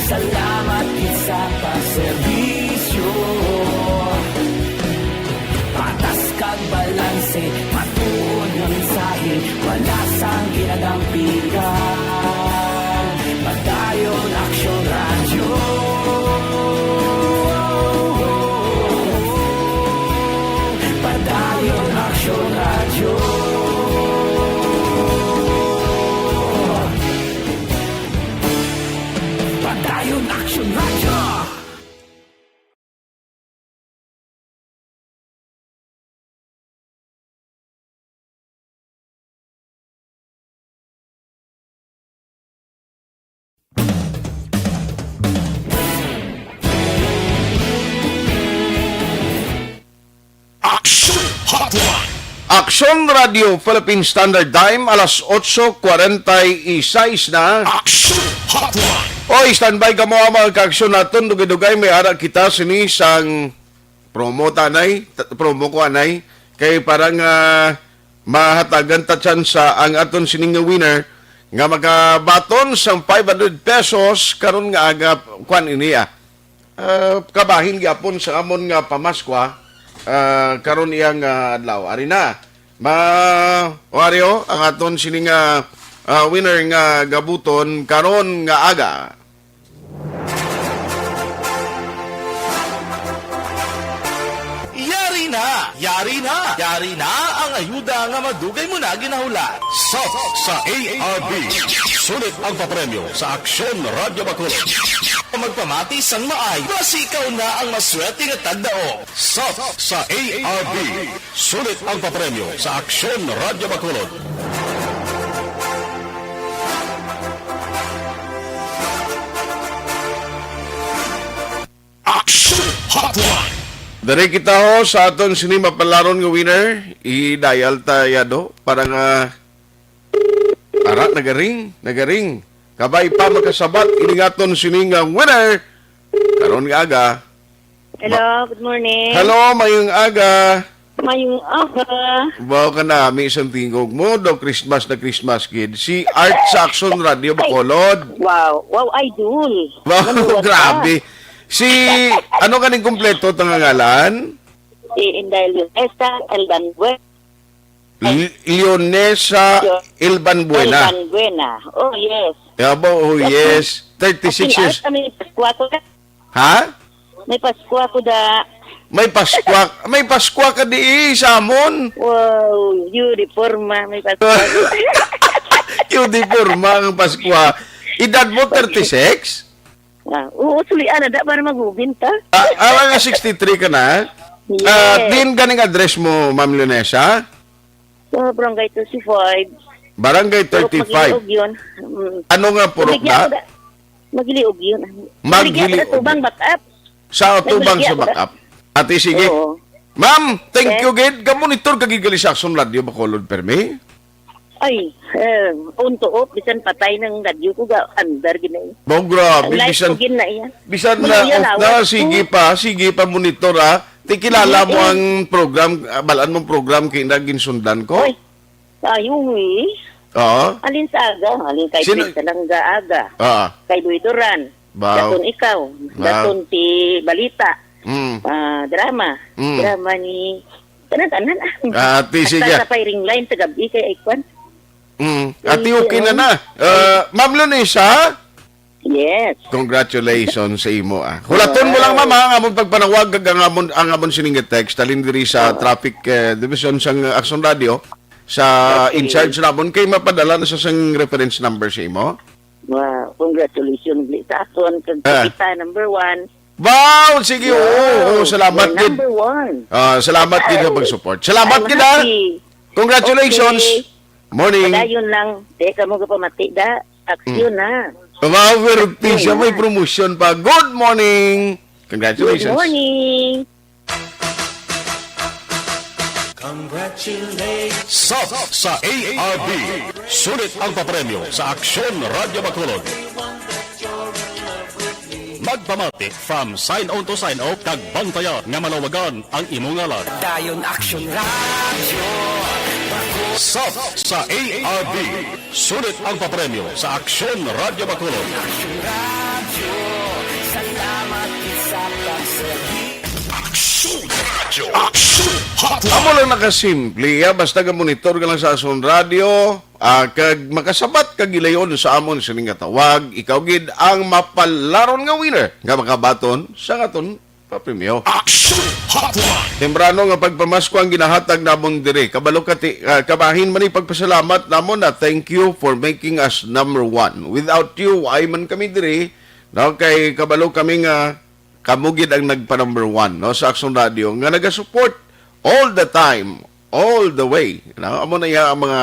salamat gid sa pagserbisyo. Patas kag balanse, matuod nga mensahe, wala sang ginadampigan. Padayon Aksyon Radyo. Padayon Aksyon Radyo. Padayon Aksyon Radyo. Aksyon Hotline. Aksyon Radio Philippine Standard Time, alas otso cuarenta y seis na. Aksyon Hotline. Oy, standby kamo, mga kaaksyon naton. Dugay-dugay may ara kita sini sang promo ta, anay. Ta-, promo ko, anay. Kay para nga mahatagan ta tsansa ang aton sining nga winner nga makabaton sang five hundred pesos karon nga aga, kwan ini, ah. Ah, kabahin gyapon sa amon nga pamaskwa, ah, karon iyang, ah, adlaw. Ari na, ma-, o ari, o, ang aton sini nga, ah, winner nga gabuton karon nga aga. Yari na! Yari na! Yari na ang ayuda nga madugay mo na ginahula. Sop sa A R B. Sulit ang papremyo sa Aksyon Radyo Bacolod. Magpamati sang maay, basi ikaw na ang maswerte nga tagdaog. Sop sa A R B. Sulit ang papremyo sa Aksyon Radyo Bacolod. Aksyon Hotline. Diri kita ho sa aton sini mapalaron nga winner. I-dial ta ya do para nga, ara, nagaring, nagaring. Kabay pa makasabat ining aton sini nga winner karon nga aga. Hello, good morning. Hello, mayong aga. Mayong aga. Wow, kanami sang tingog mo, daw Christmas na Christmas gid. Si Art sa Action Radio Bacolod. Wow, wow, idol. Wow, Manuwag ka. Grabe. Si, ano kaning kompleto ta nga ngalan? Si Inday Leonesa Elbanbuena. L-, Leonesa Yo-, Elbanbuena. Elbanbuena. Oh, yes. Yabo, oh, yes. Thirty-six Aking years. Art, ano yung Pascua ko na? Ha? May Paskwa ko da. May Paskwa, may Paskwa ka di sa amon. Wow, uniforma, may Paskwa. Uniforma ang Paskwa. Edad mo thirty-six? Ah, oo, sulian na da para magubin ta. Ah, ah, mga sixty-three ka na? Yes. Ah, din ganing address mo, Ma'am Lunesa? Sa Barangay thirty-five. Barangay Pero thirty-five. Magiliog yun. Mm. Ano nga purok Magligya na? Ako na. Magiliog yun. Magiliog. Magligya ako na tubang back up. Sa tubang sa Magligya ako na. Back up. Ate, sige. Oo. Ma'am, thank Yes. you, gid. Ka-monitor ka gid gali sa Action Radio Bacolod, permi? Ay, eh, unto, oh, bisan patay ng radyo ko, ga, andar gid na eh. Ba, grabe, Ang life bisan, ko gid na iya. Bisan na Maluya off na, lawas ko. Sige pa, sige pa, monitor, ah. Ti kilala mo Mm-mm. ang program, ah, balaan mong program kay na ginsundan ko? Oy, ayo, eh. Oo. Alin sa aga? Alin kay Sino? Prince Salanga aga? Ah. Kay Boy Duran? Wow. Daton ikaw. Wow. Daton ti balita. Mm. Ah, drama. Mm. Drama ni, tanan-tanan, ah. Ah, ti, Hasta sige. Sa firing line sa gabi kay Aikwan. Mm. Ati, Ayun. Okay na na. Ah, Ma'am Lunisa? Yes. Congratulations sa imo, ah. Hulaton mo lang, Wow. ma'am, ha, ang among pagpanawag kag ang amon, ang amon sining text. Talin diri sa Oo. traffic, eh, division sang Action Radio, sa Okay. in charge namon, kay mapadala na sa sang reference number sa imo. Wow, congratulations, Gli, sa aton kag Ah. Kapita number one. Wow, sige, Wow, oo, oo, salamat you're gid. Number one. Ah, salamat gid sa Ay, pag-support. Salamat I'm gid, ah. Happy. Congratulations. Okay. Morning. Padayon lang, di ka mo kapamati, da. Aksyon Mm. na. Wow, pero Aksyon Tisha, may na. Promotion pa. Good morning. Congratulations. Good morning. Congratulations. Sub sa A R B. Sulit ang papremyo sa Aksyon Radyo Bacolod. Magpamati from sign on to sign off, kag bantayan nga malawagan ang imo ngalan. Dayon Aksyon Radyo. Sub sa A R B. Sulit ang papremyo sa Aksyon Radyo Bacolod. Aksyon Radyo, salamat sa pagserbi. Aksyon Radyo, Aksyon Hotline. Amo lang nakasimple, ya. Basta ka monitor ka lang sa Aksyon Radyo, ah, kag makasabat ka gilayon sa amon sini nga tawag, ikaw gid ang mapalaron nga winner nga makabaton sa aton papremyo. Action Hotline! Temprano nga pagpamasko ang ginahatag namon diri. Kabalo ka ti-, ah, kabahin man ni pagpasalamat namon na thank you for making us number one. Without you, why man kami diri? No, kay kabalo kami nga kamo gid ang nagpa-number one, no, sa Action Radio nga nagasupport all the time, all the way. No? Amo na iya ang mga,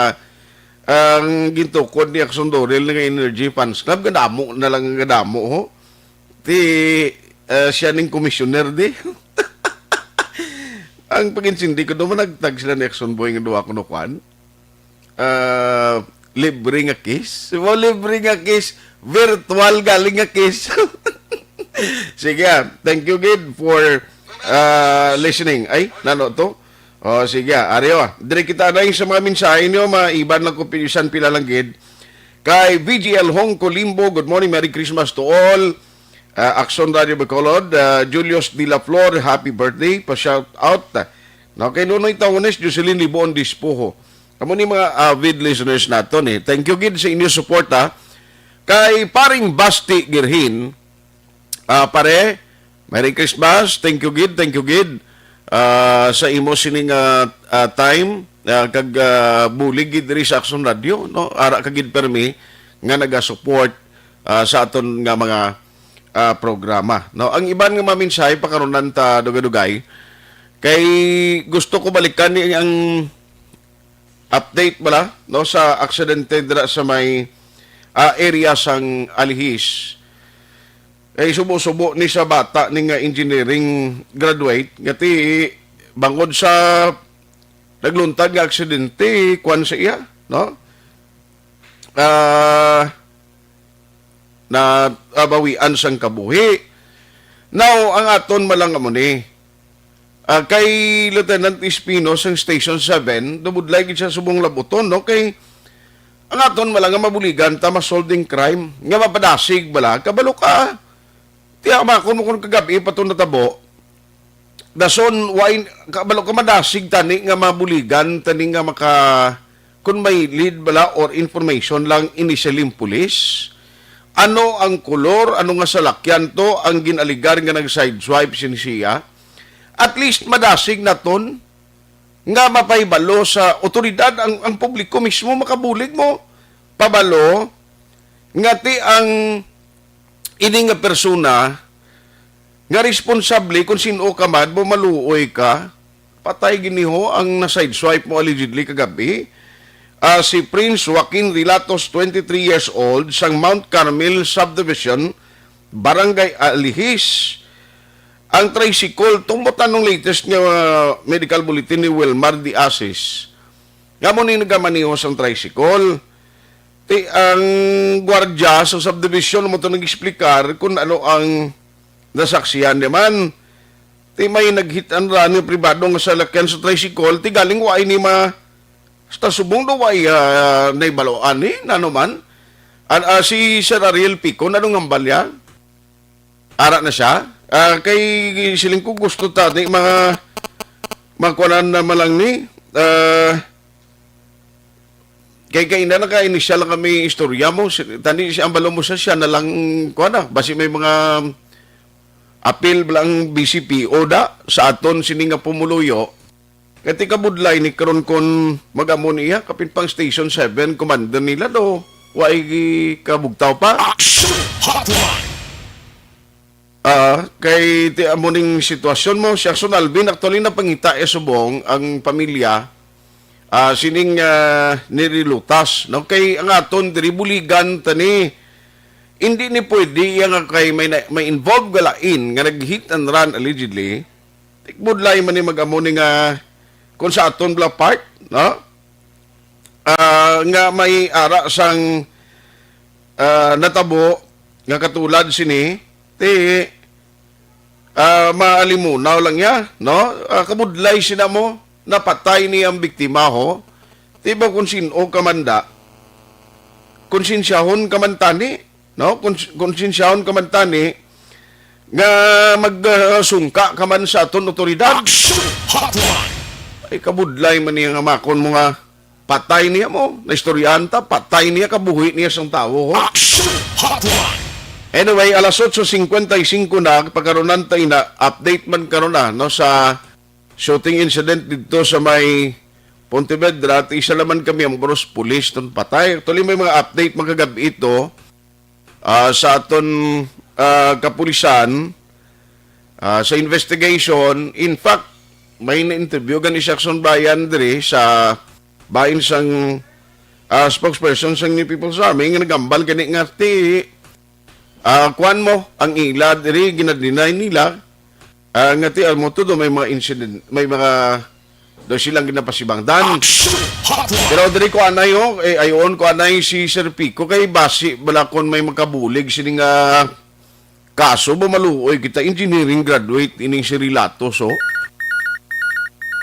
ang gintukod ni Action Dorel nga Energy Fans Club. Kadamo na lang ang kadamo, ho. Ti, ah, siya ning commissioner, di. Ang pag-insindi ko, duman nagtag sila ni Action Boy nga duha kuno kwan. Ah, libre nga kiss. Mo libre nga kiss. Virtual galing nga kiss. Sige, ah. Thank you, gid, for, ah, listening. Ay, nano to? Oh, sige, ah. Ari, oh, ah. Diri kita na sa mga mensahe niyo, mga iban lang kung bisan pila lang, gid. Kay V G L Hong Colimbo, good morning, Merry Christmas to all. Ah, Action Radio Bacolod, ah, Julius de la Flor, happy birthday, pa-shout out. No, kay Nonoy Taones, Jocelyn Liboon Dispuho. Amo ni mga avid listeners naton, eh. Thank you gid sa inyo support, ha. Kay Paring Basti Girhin, ah, pare, Merry Christmas. Thank you gid, thank you gid, ah, sa imo sining, ah, ah, time, ah, kag, ah, bulig gid diri sa Action Radio, no? Ara ka gid permi nga naga-support, ah, sa aton nga mga, ah, programa, no? Ang iban nga mga mensahe, pakarunan ta dugay-dugay. Kay gusto ko balikan ni ang update bala, no, sa aksidente dira sa may, ah, area sang Alihis. Eh, subo-subo ni sa bata ni nga engineering graduate, nga ti bangod sa nagluntad nga aksidente, kwan sa iya, no? Ah, na, ah, bawian sang kabuhi. Now, ang aton malang amo ni, Ah, kay Lieutenant Espino sang Station seven, dumudlay gid siya subong labuton, no? Kay ang aton bala nga mabuligan ta ma-solving crime, nga mapadasig bala, kabalo ka. Tiya, makon mo kung kagabi pa to natabo. Dason, why, kabalo ka madasig tani nga mabuligan, tani nga maka, kung may lead bala or information lang initially ang pulis. Ano ang kolor, ano nga salakyan to, ang ginaligar nga nag-sideswipe sin siya? At least madasig naton nga mapahibalo sa otoridad, ang, ang publiko mismo makabulig mo pabalo nga ti ang ini nga persona nga responsable kung sin-o ka man, mo maluoy ka, patay giniho ang na-sideswipe mo allegedly kagabi. Ah, si Prince Joaquin Rilatos, twenty-three years old, sang Mount Carmel Subdivision, Barangay Alihis. Ang tricycle, tungod anong latest nga, uh, medical bulletin ni Wilmar de Asis, nga mo ni nagamaneho sang tricycle. Ti ang gwardya sa subdivision mo to nag-explicar kung ano ang nasaksihan naman. Ti may nag-hit and run nga pribado nga salakyan sa tricycle, ti galing wa ini ma-, sa subong do wa iya, ah, naibaloan ni, nano man. An-, ah, si Sir Ariel Pico, nanong hambal niya? Ara na siya? Ah, kay siling ko gusto ta, di mga, mga kuwanan na malang ni, ah, kay, kay na naka-initial lang kami istorya mo, si, tani si ambalo mo sa siya na lang, kuwan na, basi may mga apil bala ang B C P o da sa aton sini nga pumuluyo. Kay ti kabudlay ni karon kon mag-amo niya, kapin pang Station seven commander nila do, wa ay kabugtaw pa. Action Hotline! Ah, kay ti amo ning sitwasyon mo, si Action Alvin, actually napangita iya subong ang pamilya, ah, sining, ah, nirilutas, no? Kay ang aton diri buligan tani, hindi ni pwede iya nga kay may na-, may involved nga lain nga nag-hit and run allegedly. Tikbudlay man ni mag-amo ni nga kung sa aton bala part, no? Ah, nga may ara sang, ah, natabo nga katulad sini, ti, ah, maalimunaw lang niya, no? Ah, kabudlay sina mo, napatay ni ang biktima, ho. Ti ba kung sin-o ka man da, konsensyahon ka man tani, no? Kons-, konsensyahon ka man tani nga mag, ah, sungka ka man sa aton otoridad. Action Hotline! Ay, kabudlay man niya nga makon mo nga patay niya mo. Naistoryahan ta, patay niya, kabuhi niya sang tawo, ho. Action Hotline! Anyway, alas otso cincuenta y cinco na, pagkaronan ta ina, update man karon na, no, sa shooting incident dito sa may Pontevedra, at isa naman kami ang Boros Police ton patay. Actually, may mga update magkagabi ito, ah, sa aton, ah, kapulisan, ah, sa investigation. In fact, may na-interview gani si Action Brian diri sa bahin sang, ah, spokesperson sang New People's Army nga nagambal gani nga ti, ah, kuan mo, ang ila diri, ginadinay nila, ah, nga ti, amo to do may mga incident, may mga do silang ginapasibangdan. Action Hotline! Pero diri ko anay, oh, eh, ayoon ko anay si Sir Pico kay basi bala kon may makabulig sini nga kaso ba, maluoy kita, engineering graduate ining si Rilatos, oh.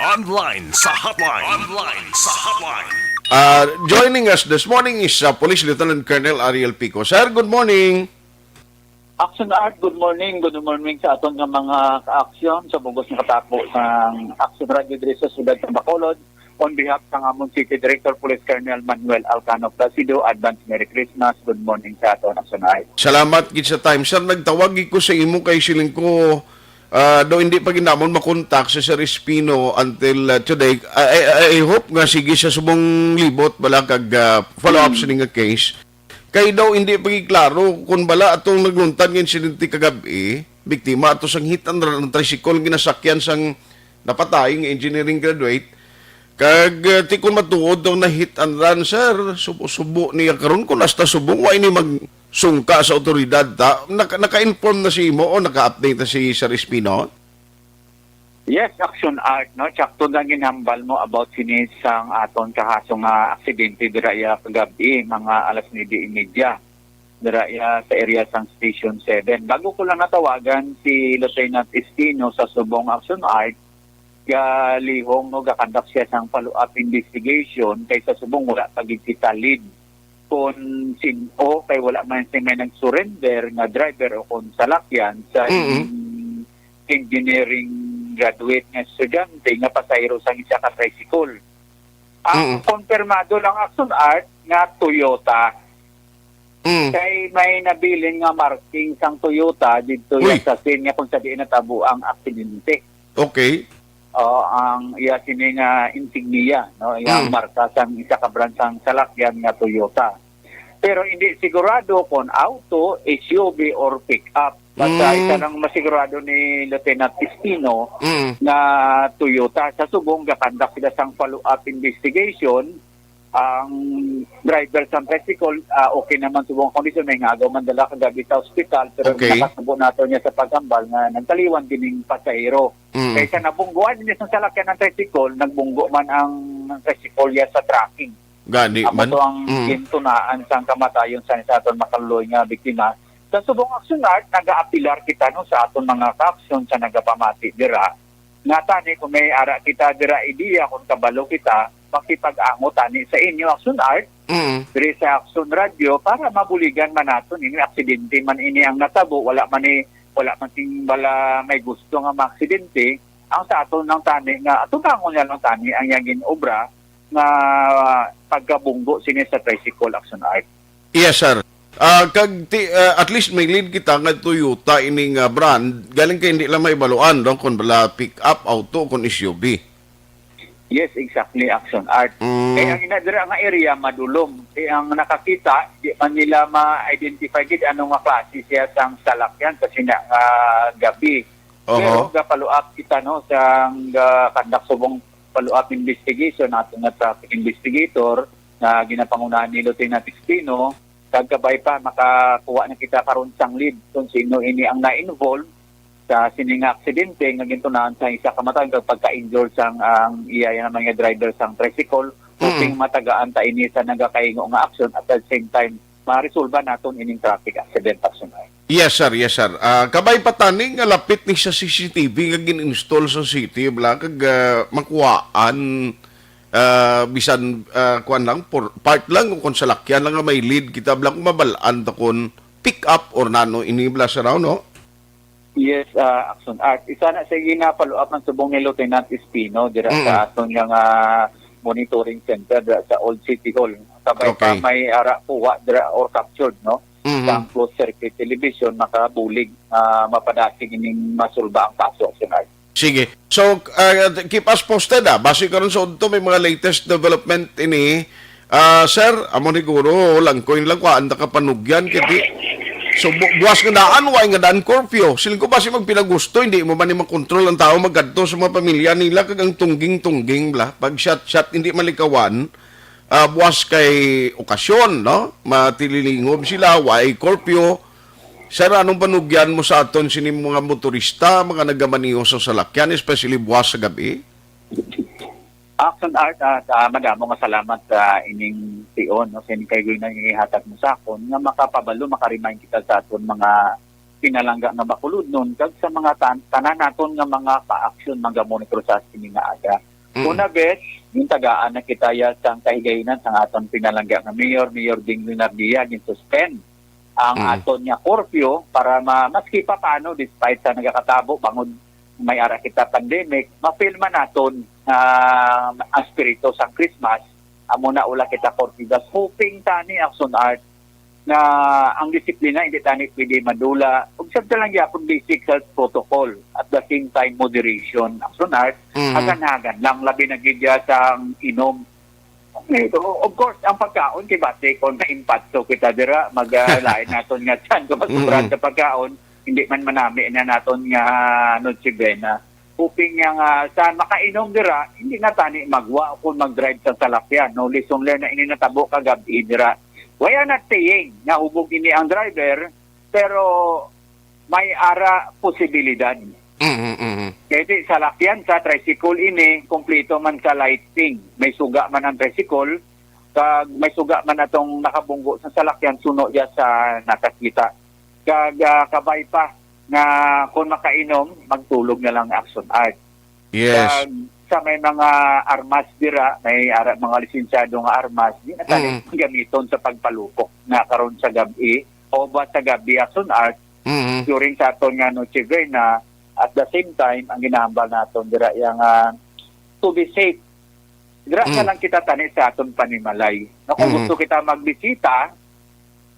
Online sa hotline. Online sa hotline. Ah, joining us this morning is, ah, Police Lieutenant Colonel Ariel Pico. Sir, good morning. Action Art, good morning. Good morning sa aton nga mga ka-aksyon sa bugos nga katako sang Action Radio diri sa siyudad sa Bacolod. On behalf sang amon City Director Police Colonel Manuel Alcano Placido, advance Merry Christmas. Good morning sa aton, Action Art. Salamat gid sa time. Sir, nagtawag gid ko sa imo kay siling ko, ah, do hindi pa gid namon makontak si Sir Espino until, ah, today. I, I, I hope nga sige sa subong libot bala kag, ah, follow up Hmm. sini nga case. Kay daw hindi pa gid klaro kung bala atong nagluntad nga insidente kagab-i, biktima ato sang hit and run ang tricycle ginasakyan sang napatay nga engineering graduate. Kag, ah, ti kon matuod daw na hit and run, sir, subo-subo niya karon kung hasta subong wa ini magsungka sa otoridad ta. Naka-, naka-inform na si imo o naka-update na si Sir Espino? Yes, Action Art, no? Sakto nga ginhambal mo about sini sang aton kahaso nga aksidente dira iya kagab-i, mga alas nuebe y media, dira iya sa area sang Station seven. Bago ko lang natawagan si Lieutenant Espino sa subong, Action Art, galihong, no, gakandak siya sang follow-up investigation kay sa subong wala pa gid kita lead kon sin-o, kay wala man siya may nag-surrender nga driver o kon salakyan sa Mm-mm. engineering graduate nga estudyante nga pasahero sang isa ka tricycle. Ang Mm. Kompirmado lang, Action Art, nga Toyota. Mm. Kay may nabilin nga marking sang Toyota didto Uy. Sa scene nga kung sa diin natabo ang aksidente. Okay. O, ang iya sini nga insignia, no? Iya ang Mm. marka sang isa ka brand sang salakyan nga Toyota. Pero hindi sigurado kung auto, S U V, or pick-up. Basta Mm. isa lang masigurado ni Lieutenant Espino Mm. nga Toyota. Sa subong, gakandak sila sang follow-up investigation. Ang driver sang tricycle, ah, okay naman subong ang kondisyon, may ngagaw man dala kagabi sa ospital, pero Okay. nakasubo nato niya sa paghambal nga nagtaliwan din yung pasahero. Mm. Kaysa nabungguan niya sa salakyan ng tricycle, nagbunggo man ang tricycle niya sa tracking. Gani Amo man. to ang Mm. gintunaan sang kamatayon sa, sa aton makaluloy nga biktima. Sa subong Action Art, nagaapilar kita, no, sa aton mga kaaksyon sa nagapamati dira. Nga tani, kung may ara kita dira ideya, kung kabalo kita, makipag-angot tani sa inyo, Action Art, Mm. diri sa Action Radio, para mabuligan man naton ini. Aksidente man ini ang natabo, wala man ni, wala man sing bala may gusto nga maaksidente. Ang sa aton lang tani nga atubangon niya lang tani ang iyang ginobra nga pagkabunggo sini sa tricycle, Action Art. Yes, sir. Ah, kag ti, ah, at least may lead kita nga Toyota ini nga brand. Galing kay hindi lang may baluan, no, kung bala pick up, auto, kung S U V. Yes, exactly, Action Art. Mm. Kaya ang ina dira nga area madulom. Kaya ang nakakita, di man nila ma-identify gid ano nga klase siya sang salakyan sa sina nga gabi. Oho. Pero ga-follow up kita, no, sang ga-conduct subong follow up investigation nato nga traffic investigator nga ginapangunahan ni Lieutenant Espino. Kag kabay pa, makakuha na kita karon sang lead kung sino ini ang na-involve sa sini nga aksidente nga gintunahan sa isa ka matag kag pagka-injure sang ang iya naman nga driver sang tricycle. Hoping Mm. matagaan ta ini sa nagakaingo nga aksyon at at the same time maresolba naton ining traffic accident, Action Art. Yes, sir. Yes, sir. Ah, kabay pa tani nga lapit ni sa C C T V nga gin-install sa city, bla, kag, ah, makuhaan, ah, bisan, ah, kuwan lang, por-, part lang o kung salakyan lang nga may lead kita, bla, kung mabalaan ta kung pick up or nano ini, bla, sir, no? Yes, ah, Action Art. Isa na sa gina-follow up ang subong ni Lieutenant Espino dira Mm. sa aton nga, nga monitoring center dira sa Old City Hall. Kabay pa Okay. may ara kuha dira or captured, no? Mhm. Sa closed circuit television, makabulig, ah, mapadasig ining masulba ang kaso, Action Art. Sige. So, ah, keep us posted, ah. Basi karon sa udto may mga latest development ini. Ah, sir, amo ni guro, lang ko lang kuan ta kapanugyan kay di. So, bu-, buwas nga daan, way nga daan curfew. Siling ko basi magpinagusto, hindi mo man ni makontrol ang tao magkadto sa mga pamilya nila kag ang tungging-tungging bla. Pag shot-shot, hindi malikawan. Ah, buwas kay okasyon, no? Matililingob sila, way curfew. Sir, anong panugyan mo sa aton sini mga motorista, mga nagamaneho sa salakyan, especially buwas sa gabi? Action Art, at, ah, madamo nga salamat sa ining tion, no, sa ining kahigayonan nga ihatag mo sa akon nga makapabalo, makaremind kita sa aton mga pinalangga nga bakuludnon kag sa mga tan-, tanan naton nga mga ka-action, mga monitor sa sini nga aga. Mm. Una, bes, yung tagaan na kita ya sang kahigayonan sang aton pinalangga nga mayor, Mayor Ding Leonardia, gin-suspend ang Mm. aton nga curfew para ma-, maski pa paano, despite sa nagakatabo, bangod may ara kita pandemic, ma-feel man naton, ah, ang spirito sa Christmas, amo na wala kita curfew. Thus, hoping tani, Action Art, na ang disiplina hindi tani pwede madula. Ug sa lang gyapon basic health protocol, at the same time moderation, Action Art, Mhm. hagan-hagan lang, labi na gid ya sa inom. Ito, of course, ang pagkaon kay basi kung naimpatso kita dira, mag, ah, lain naton nga tiyan kung masobrahan Mm-mm. sa pagkaon, hindi man manami na naton nga Noche Buena. Hoping nga, nga sa makainom dira, hindi na tani magwa o kung mag-drive sa salakyan, no? Lesson learned na ini natabo kagabi dira. Why I'm not saying nga hubog ini ang driver, pero may ara posibilidad. Mhm, mhm. Kay di, salakyan sa tricycle ini, kompleto man sa lighting. May suga man ang tricycle, kag may suga man atong nakabunggo sa salakyan, suno ya sa nakakita. Kag, ah, kabay pa nga kung makainom, magtulog na lang, Action Art. Yes. Kag sa may mga armas dira, may ara-, mga lisensyado nga armas, di na tani Mm. gamiton sa pagpalupok na karon sa gab-i o ba sa gab-i, Action Art, Mm. during sa aton nga Noche Buena. At the same time, ang ginahambal naton dira yang, ah, to be safe. Dira na Mm. lang kita tani sa aton panimalay. Na kung Mm. gusto kita magbisita,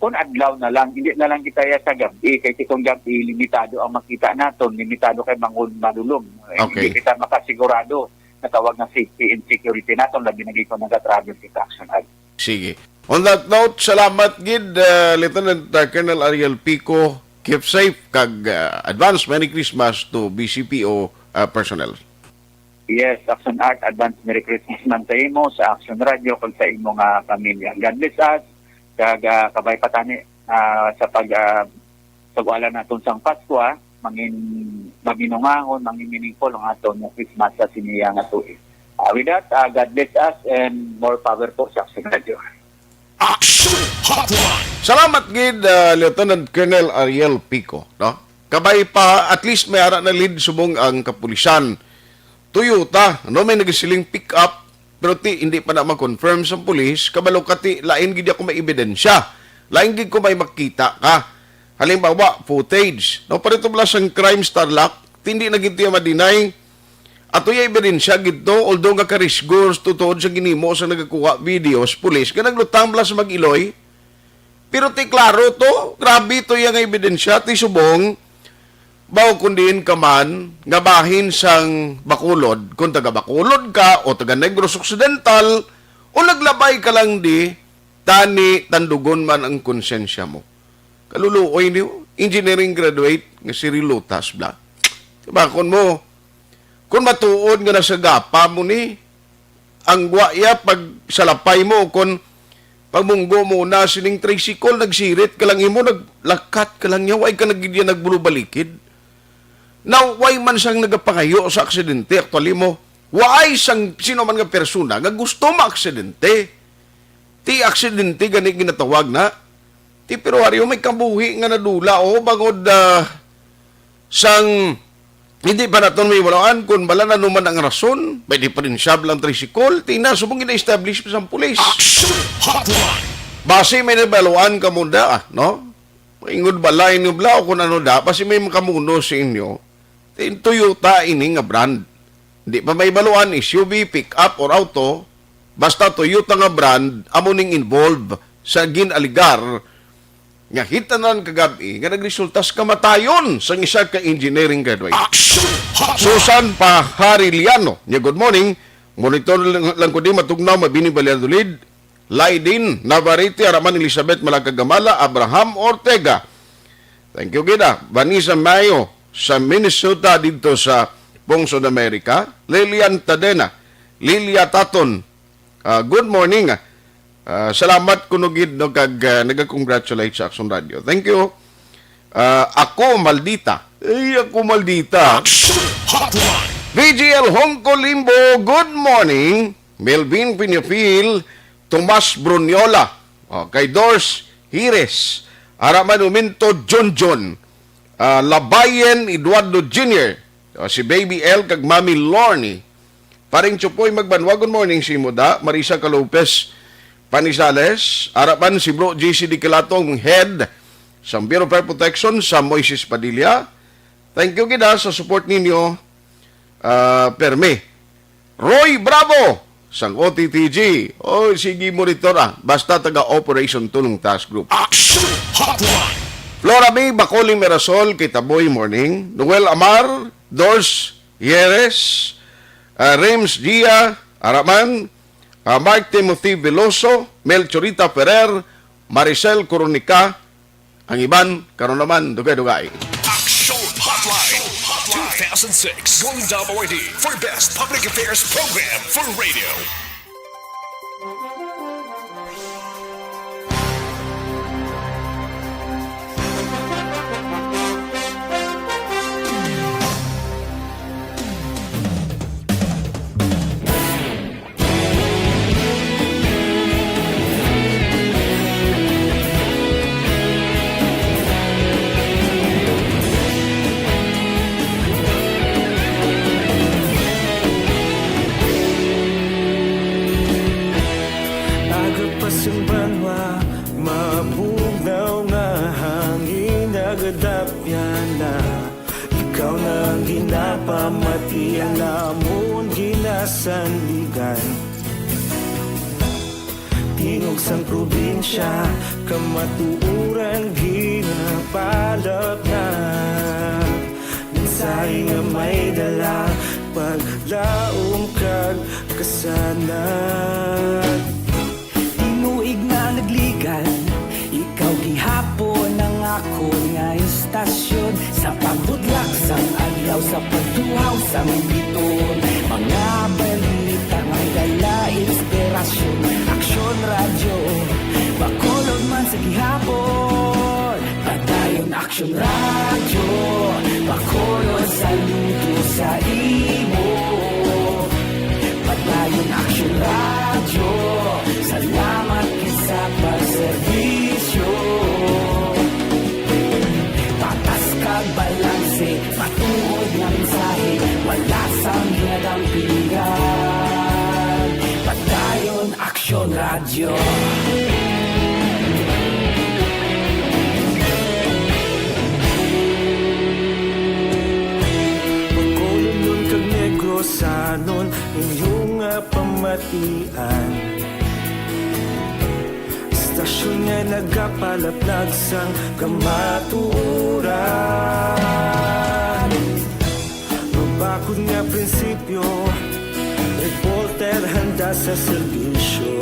kung adlaw na lang, hindi na lang kita ya sa gab-i. Kay kung gab-i, limitado ang makita naton, limitado kay mangun-, malulom. Eh, Okay. hindi kita makasigurado na tawag nga safety and security naton, labi na gid kung nag-travel kita, Action Art. Sige. On that note, salamat gid, uh, Lieutenant, uh, Colonel Ariel Pico. Keep safe, kag, uh, advance Merry Christmas to B C P O, uh, personnel. Yes, Action Art, advance Merry Christmas man sa imo, sa Action Radio, kag sa imo nga pamilya. God bless us, kag, ah, kabay pa tani, ah, sa pag, ah, sag-ala naton sang Pasko, ah. Mangin-, maginungahon, mangin meaningful ang aton nga Christmas sa siniya nga tuig. Ah, with that, ah, God bless us and more power po sa Action Radio. Action Hotline. Salamat gid, ah, Lieutenant Colonel Ariel Pico, no? Kabay pa, at least may ara na lead subong ang kapulisan. Toyota, no, may nagasiling pick up, pero ti, hindi pa na ma-confirm sa pulis, kabalo ka ti, lain gid ako may ebidensya. Lain gid ko may makita ka. Halimbawa, footage. No, parito bala sang crime, Starlock, ti, hindi na gid tiya ma-deny. Ato ya ebidensya gid to, although nga karisgo tuod sa ginhimo sa nagakuha videos, pulis, nga naglutang bala sa mag-iloy. Pero ti klaro to, grabe to ya nga ebidensya, ti subong, baw kung diin ka man, nga bahin sang Bacolod, kung taga Bacolod ka, o taga Negros Occidental, o naglabay ka lang di, tani tandugon man ang konsensya mo. Kaluluoy niyo, engineering graduate nga si Rilutas bla. Diba, kung mo, kung matuod nga nasagapa mo ni, ang wa ya pag salapay mo, kung pagmunggo mo na sining tricycle, nagsirit ka lang imo, naglakat ka lang niya, way ka nagidya nagbulubalikid. Now, way man sang nagapangayo sa aksidente, actually mo, way sang sino man nga persona nga gusto maaksidente. Ti aksidente gani ginatawag na. Ti pero ari o may kabuhi nga nadula, o, bangod, ah, sang hindi pa naton mahibaluan kung bala na ano man ang rason, may diferensyable ang tricycle, ti na subong gina-establish pa sang pulis. Action Hotline. Basi may nabaluan ka mo da, no? Maingod balay niyo bla o kung ano da, basi may makamuno sa inyo. Tin Toyota ini nga brand. Di pa may baluan, S U V, pick-up, or auto, basta Toyota nga brand, amo ning involved sa gin-alegar nga hitanan kagab-i nga nagresulta sa kamatayon sang isa ka engineering graduate. Action Hotline. Susan Pahariliano, niya, good morning. Monitor lang, lang ko di matugnaw, Mabini Valladolid. Laidin Navarrete, Araman Elizabeth Malagagamala, Abraham Ortega. Thank you gid, ah. Vanessa Mayo sa Minnesota didto sa Pungsod Amerika. Lilian Tadena, Lilia Taton. Ah, good morning, ah. Ah, salamat kuno gid, no, kag, ah, naga-congratulate sa Action Radio. Thank you. Ah, ako maldita. Ay, ako maldita. Action Hotline. V G L Hongko Limbo, good morning. Melvin Pinafil, Tomas Bruniola, oh, kay Dors Hires, Araman Uminto, John John, ah, Labayen Eduardo Junior, oh, si Baby L kag Mami Lorny. Paring Chupoy Magbanwa, good morning sa imo da. Marisa Calopez Panizales, Araman si Bro J C D Kilatong, head sa Bureau of Fire Protection, sa Moises Padilla. Thank you gid, ha, sa support ninyo. Ah, permi. Roy Bravo, sang O T T G. Oh, sige, monitor, ah. Basta taga Operation Tulong Task Group. Action Hotline. Flora May Bacoli Mirasol, Kitaboy Morning. Noel Amar, Dors Yeres, ah, Rems Gia, Araman, ah, Mark Timothy Veloso, Mel Chorita Ferrer, Maricel Coronica, ang iban, karon naman, dugay-dugay. Action Hotline two thousand six Golden Dome Awardee for Best Public Affairs Program for Radio. Pasang banwa, mabugnaw nga hangin nagadapyan na. Ikaw na ang ginapamati, ang amon ginasandigan. Tingog sang probinsya, kamatuoran ginapalapnag. Mensahe nga may dala, paglaom kag kasanag. Tinuig na nagligad, ikaw gihapon ang akon nga istasyon. Sa pagbutlak sang adlaw, sa pagtuhaw sang biton, mga balita may dala inspirasyon. Aksyon Radyo, Bacolod man sa gihapon. Padayon Aksyon Radyo, Bacolod, saludo sa imo. Padayon Aksyon Radyo, salamat gid sa pagserbisyo. Patas kag balanse, matuod nga mensahe, wala sang ginadampigan. Padayon Aksyon Radyo. Bacolodnon kag Negrosanon, inyo nga pamatian. Istasyon nga nagapalaplag sang kamatuoran. Mabakod nga prinsipyo, reporter handa sa serbisyo.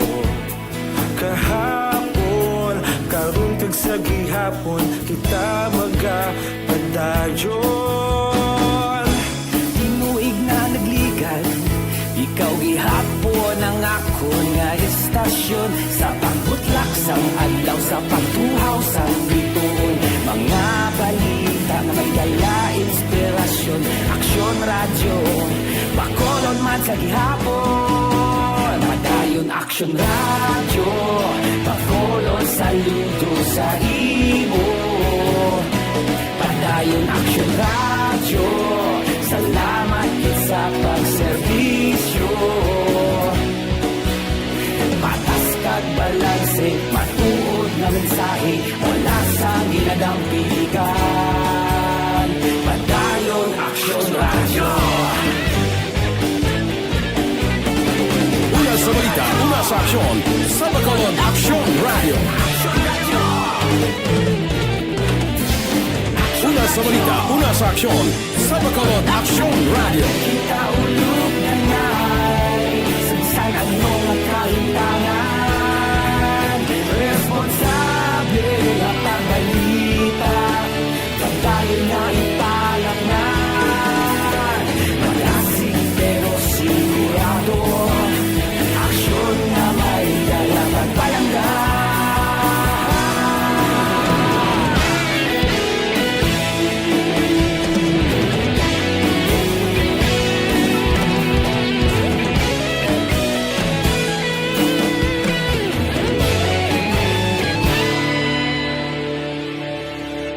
Kahapon, karon kag sa gihapon, kita magapadayon. Tinuig na nagligad, ikaw gihapon ang akon nga istasyon. Sa pagbutlak sang adlaw, sa pagtuhaw sang bituon, mga balita nga may dala inspirasyon. Aksyon Radyo, Bacolod man sa gihapon. Padayon Aksyon Radyo, Bacolod, saludo sa imo. Padayon Aksyon Radyo, salamat gid sa pagserbisyo. Patas kag balanse, matuod nga mensahe, wala sang ginadampigan. Padayon Aksyon Radyo. Una sa balita, una sa aksyon, sa Bacolod Aksyon Radyo. Una sa balita, una sa aksyon, sa Bacolod Aksyon Radyo. Kita ulog na ngay, sa bisan ano nga kahitangan, responsable nga pagbalita. Padayon na ipalapngan, malasig pero sigurado. Aksyon nga may dala pagpalangga.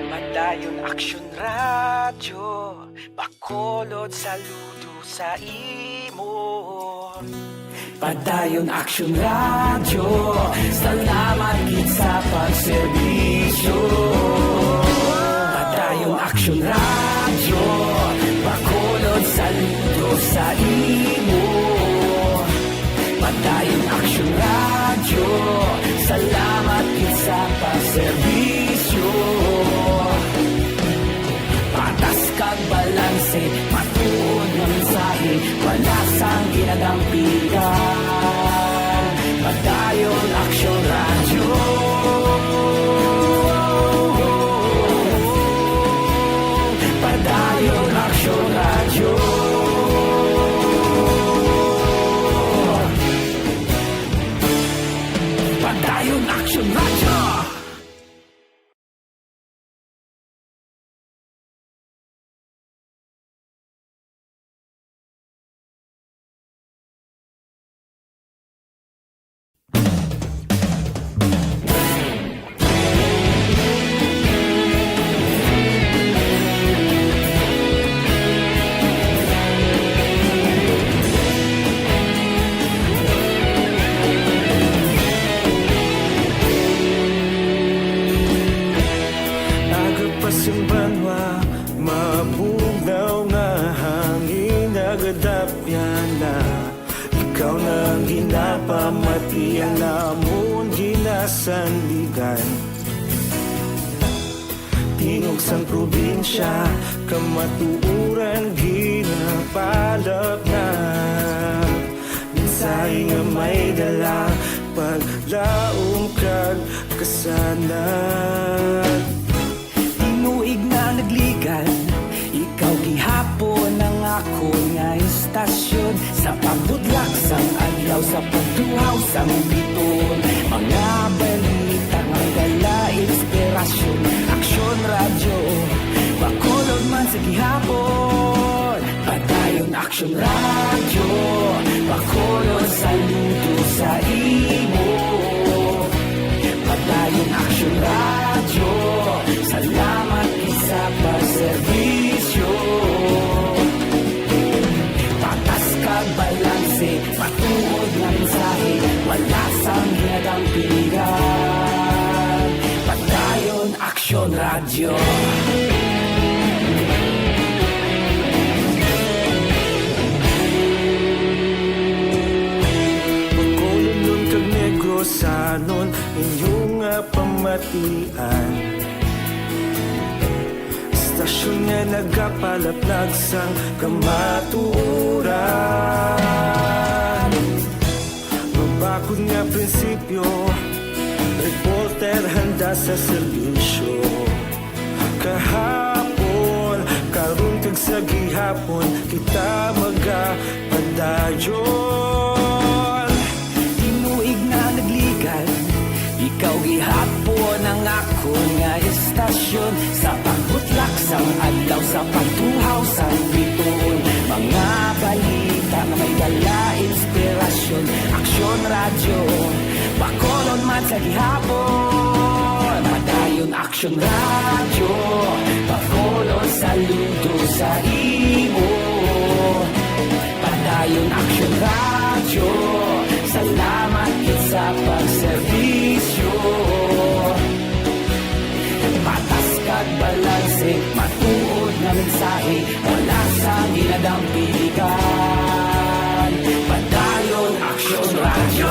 Padayon Aksyon Radyo, Bacolod, saludo sa imo. Padayon Aksyon Radyo, salamat gid sa pagserbisyo. Padayon Aksyon Radyo, Bacolod, saludo sa imo. Padayon Aksyon Radyo, salamat gid sa pagserbisyo. Patas kag balanse, matuod nga mensahe, wala sang ginadampigan. Padayon Aksyon Radyo. Padayon Aksyon Radyo. Padayon Aksyon Radyo. Iya namon ginasandigan. Tingog sang probinsya, kamatuoran ginapalapnag. Mensahe nga may dala, paglaom kag kasanag. Tinuig na nagligan, ikaw gihapon ang akon nga istasyon. Sa pagbutlak sang adlaw, sa pagduhaw sang biton, mga balita nga dala inspirasyon. Aksyon Radyo, Bacolod man sa gihapon. Padayon Aksyon Radyo, Bacolod, saludo sa imo. Padayon Aksyon Radyo, salamat gid sa pagserbisyo. Patas kag balanse, matuod nga mensahe, wala sang ginadampigan. Padayon Aksyon Radyo. Bacolodnon kag Negrosanon, inyo nga pamatian. Istasyon nga nagapalaplag sang kamatuoran. Mabakod nga prinsipyo, reporter handa sa serbisyo. Kahapon, karon kag sa gihapon, kita magapadayon. Tinuig na nagligan, ikaw gihapon ang akon nga istasyon. Sa pagbutlak sang adlaw, sa pagtuhaw sang biton, mga balita nga may dala inspirasyon. Aksyon Radyo, Bacolod man sa gihapon. Padayon Aksyon Radyo, Bacolod, saludo sa imo. Padayon Aksyon Radyo, salamat gid sa pagserbisyo. Patas kag balanse, matuod nga mensahe, wala sang ginadampigan. Padayon Aksyon Radyo.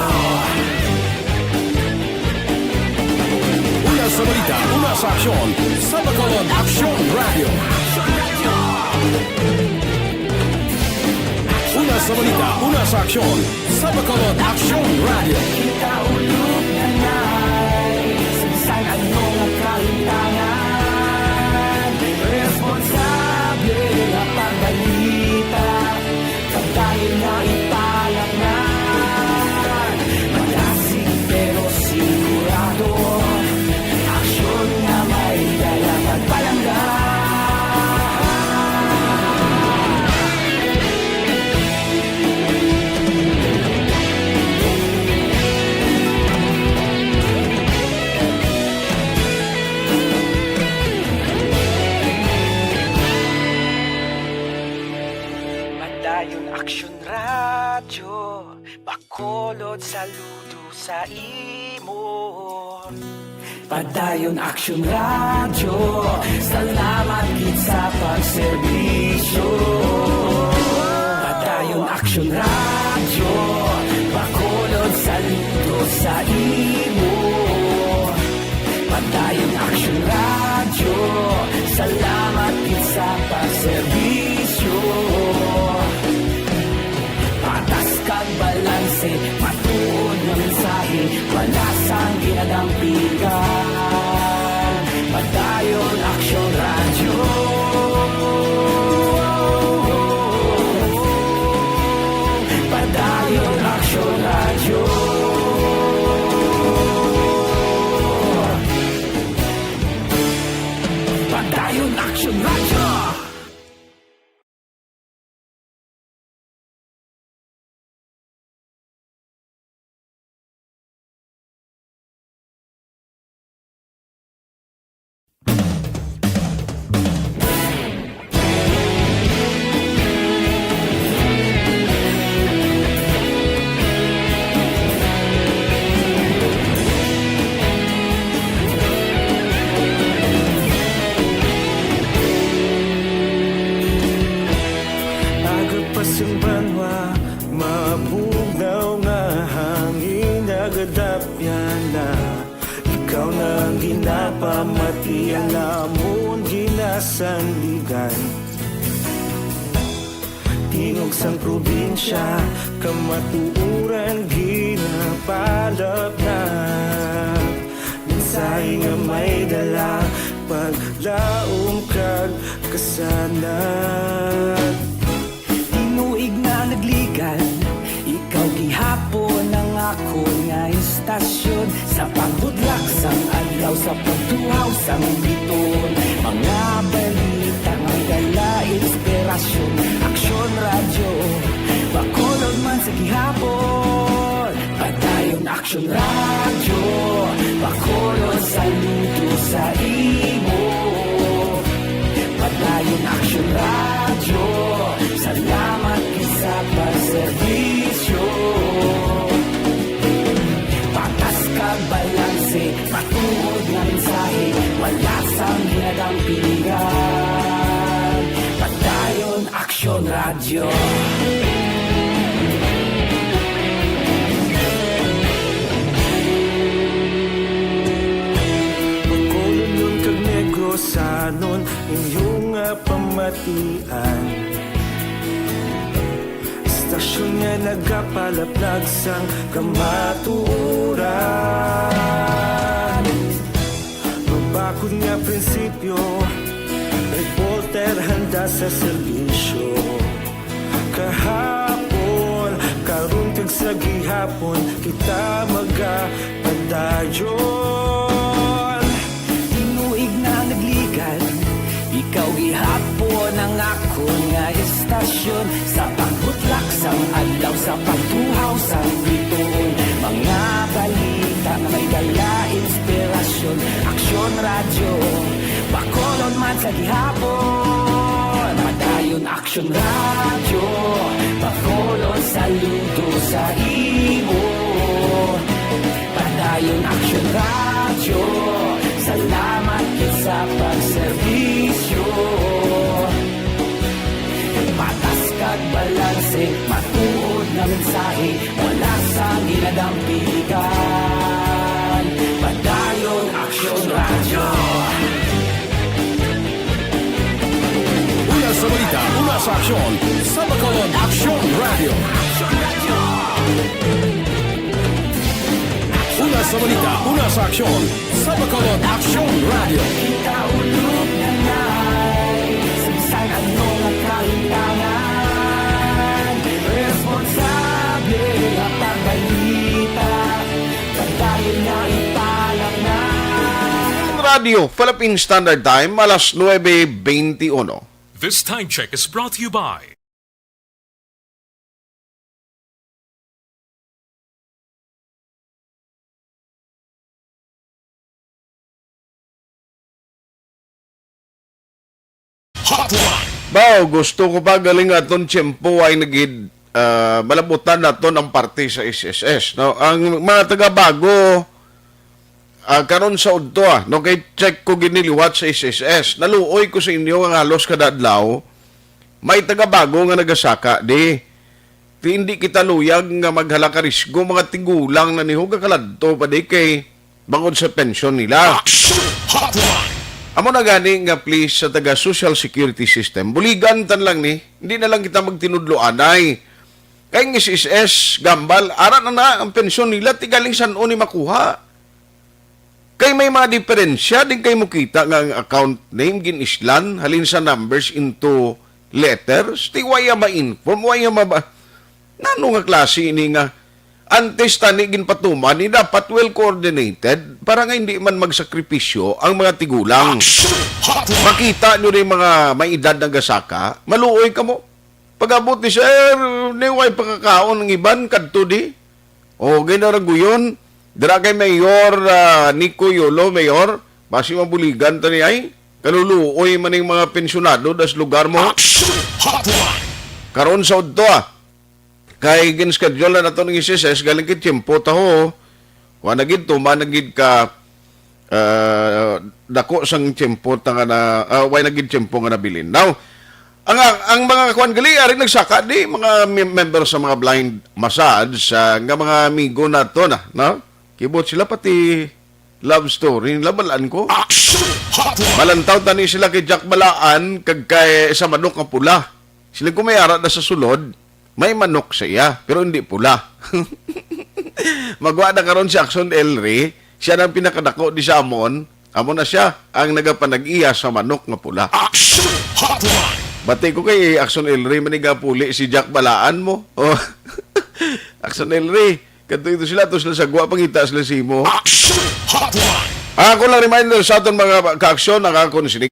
Una sa balita, una sa aksyon, sa Bacolod Aksyon Radyo. Una sa balita, una sa aksyon, sa Bacolod Aksyon Radyo. Kita ulog na nay, sa bisan ano nga kahintangan, responsable nga pagbalita, pagdayon nga ipalapngan. Malasig pero sigurado, aksyon nga may dala pagpalangga. Padayon Aksyon Radyo, Bacolod, saludo sa imo. Padayon Aksyon Radyo, salamat gid sa pagserbisyo. Padayon Aksyon Radyo, Bacolod, saludo sa imo. Padayon Aksyon Radyo, salamat gid sa pagserbisyo. Patas kag balanse, matuod nga mensahe, wala sang ginadampigan. Padayon Aksyon Radyo. Padayon Aksyon Radyo. Padayon Aksyon Napamati ang amon ginasandigan. Tingog sang probinsya, kamatuoran ginapalapnag. Mensahe nga may dala, paglaom kag kasanag. Tinuig na nagligan, ikaw gihapon ang akon nga istasyon. Sa pagbudlak sang adlaw, sa pagtuhaw sang biton, mga balita nga may dala inspirasyon. Aksyon Radyo, Bacolod man sa gihapon. Padayon Aksyon Radyo, Bacolod, saludo sa imo. Padayon Aksyon Radyo, salamat gid sa pagserbisyo. Patas kag balanse, matuod nga mensahe, wala sang ginadampigan. Padayon Aksyon Radyo. Bacolodnon kag Negrosanon, inyo nga pamatian. Istasyon nga nagapalaplag sang kamatuoran. Mabakod nga prinsipyo, reporter handa sa serbisyo. Kahapon, karon kag sa gihapon, kita magapadayon. Tinuig na nagligan, ikaw gihapon ang akon nga istasyon. Sa pagbutlak sang adlaw, sa pagtuhaw sang bituon, mga balita nga may dala inspirasyon. Aksyon Radyo, Bacolod man sa gihapon. Padayon Aksyon Radyo, Bacolod, saludo sa imo. Padayon Aksyon Radyo, salamat gid sa pagserbisyo. Patas kag balanse, matuod nga mensahe, wala sang ginadampigan. Padayon Aksyon Radyo. Una sa balita, una sa aksyon, sa Bacolod Aksyon Radyo. Una sa balita, una sa aksyon, sa Bacolod Aksyon Radyo. Kita ulog na nai, sa bisan ano nga kahintangan, responsable nga pagbalita, padayon nga ipalapngan. Radyo Philippine Standard Time, alas nuebe beintiuno. This time check is brought to you by Hotline. Baw, gusto ko pa galing aton tiyempo ay nagid, ah, malabutan naton ang parte sa S S S, no? Ang mga taga-bago, ah, karon sa udto, ah, no, kay check ko gini liwat sa S S S. Naluoy ko sa inyo nga halos kada adlaw may taga-bago nga nagasaka di. Ti hindi kita luyag nga maghala ka risgo, mga tigulang na ni, huga kaladto pa di kay bangod sa pensyon nila. Action Hotline. Amo na gani nga please sa taga Social Security System, buligan tan lang ni, hindi na lang kita magtinudloanay. Kay ang S S S, gambal, ara na na ang pensyon nila, ti galing san-o ni makuha. Kay may mga diferensya din kay mo kita nga ang account name gin-islan halin sa numbers into letters. Ti waya ma-inform, waya maba-, nano nga klase ini nga antes tani ginpatuman ni dapat well coordinated para nga hindi man magsakripisyo ang mga tigulang. Action Hotline. Makita nyo rin mga may edad na gasaka, maluoy ka mo. Pag-abot ni sir, ni way pakakaon ng iban, kadto di. O, ginaraguyon. Dira kay Mayor, ah, Nico Yolo, Mayor, basi mabuligan ta ni ay. Kaluluoy man ning mga pensyonado das lugar mo. Action Hotline. Karon sa udto, ah. Kay gin-schedule na nato ng S S S, galing kay tiyempo taho. Wa na gid, tuman na gid ka, ah, dako sang tiyempo ta nga na, ah, way na gid tiyempo nga nabilin. Now, ang, ang mga kuan gali, ari nagsaka di, mga mem-, member sa mga blind massage, ah, nga mga amigo nato na, no? Kibot sila pati Love story nila, balaan ko. Action Hotline! Malantaw tani sila kay Jack Balaan kag kay sa manok nga pula. Sila kung may ara na sa sulod, may manok sa iya, pero hindi pula. Magwa na karon si Action Elry, siya nang pinakadako di sa amon. Amo na siya ang nagapanag-iya sa manok nga pula. Action Hotline! Bati ko kay Action Elry, manigapuli si Jack Balaan mo. Oh. Action Elry, kadto ito sila, to sila sa gwa, pangita sila simo. Action Hotline! Ako lang reminder sa aton mga ka-aksyon, ang akon si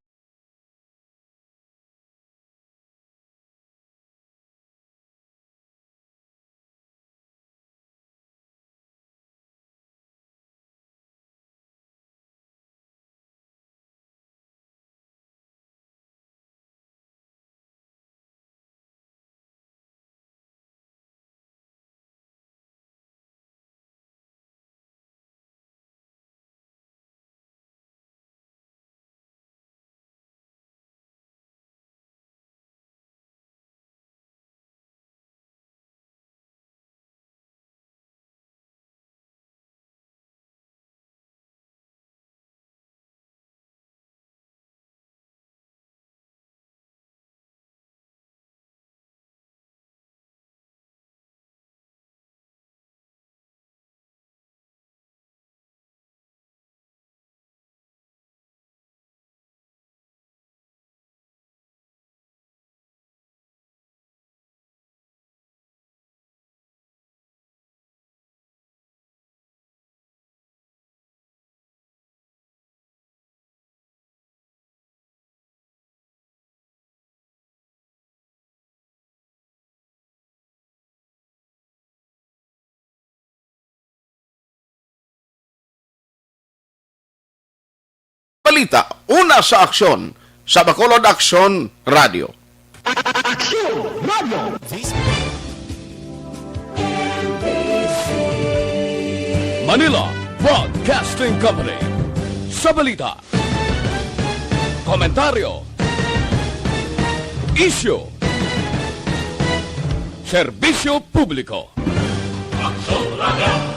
Balita, una sa aksyon, sa Bacolod Aksyon Radio. Aksyon Radio. Manila Broadcasting Company. Sa balita, komentaryo, isyu, serbisyo publiko. Aksyon Radio.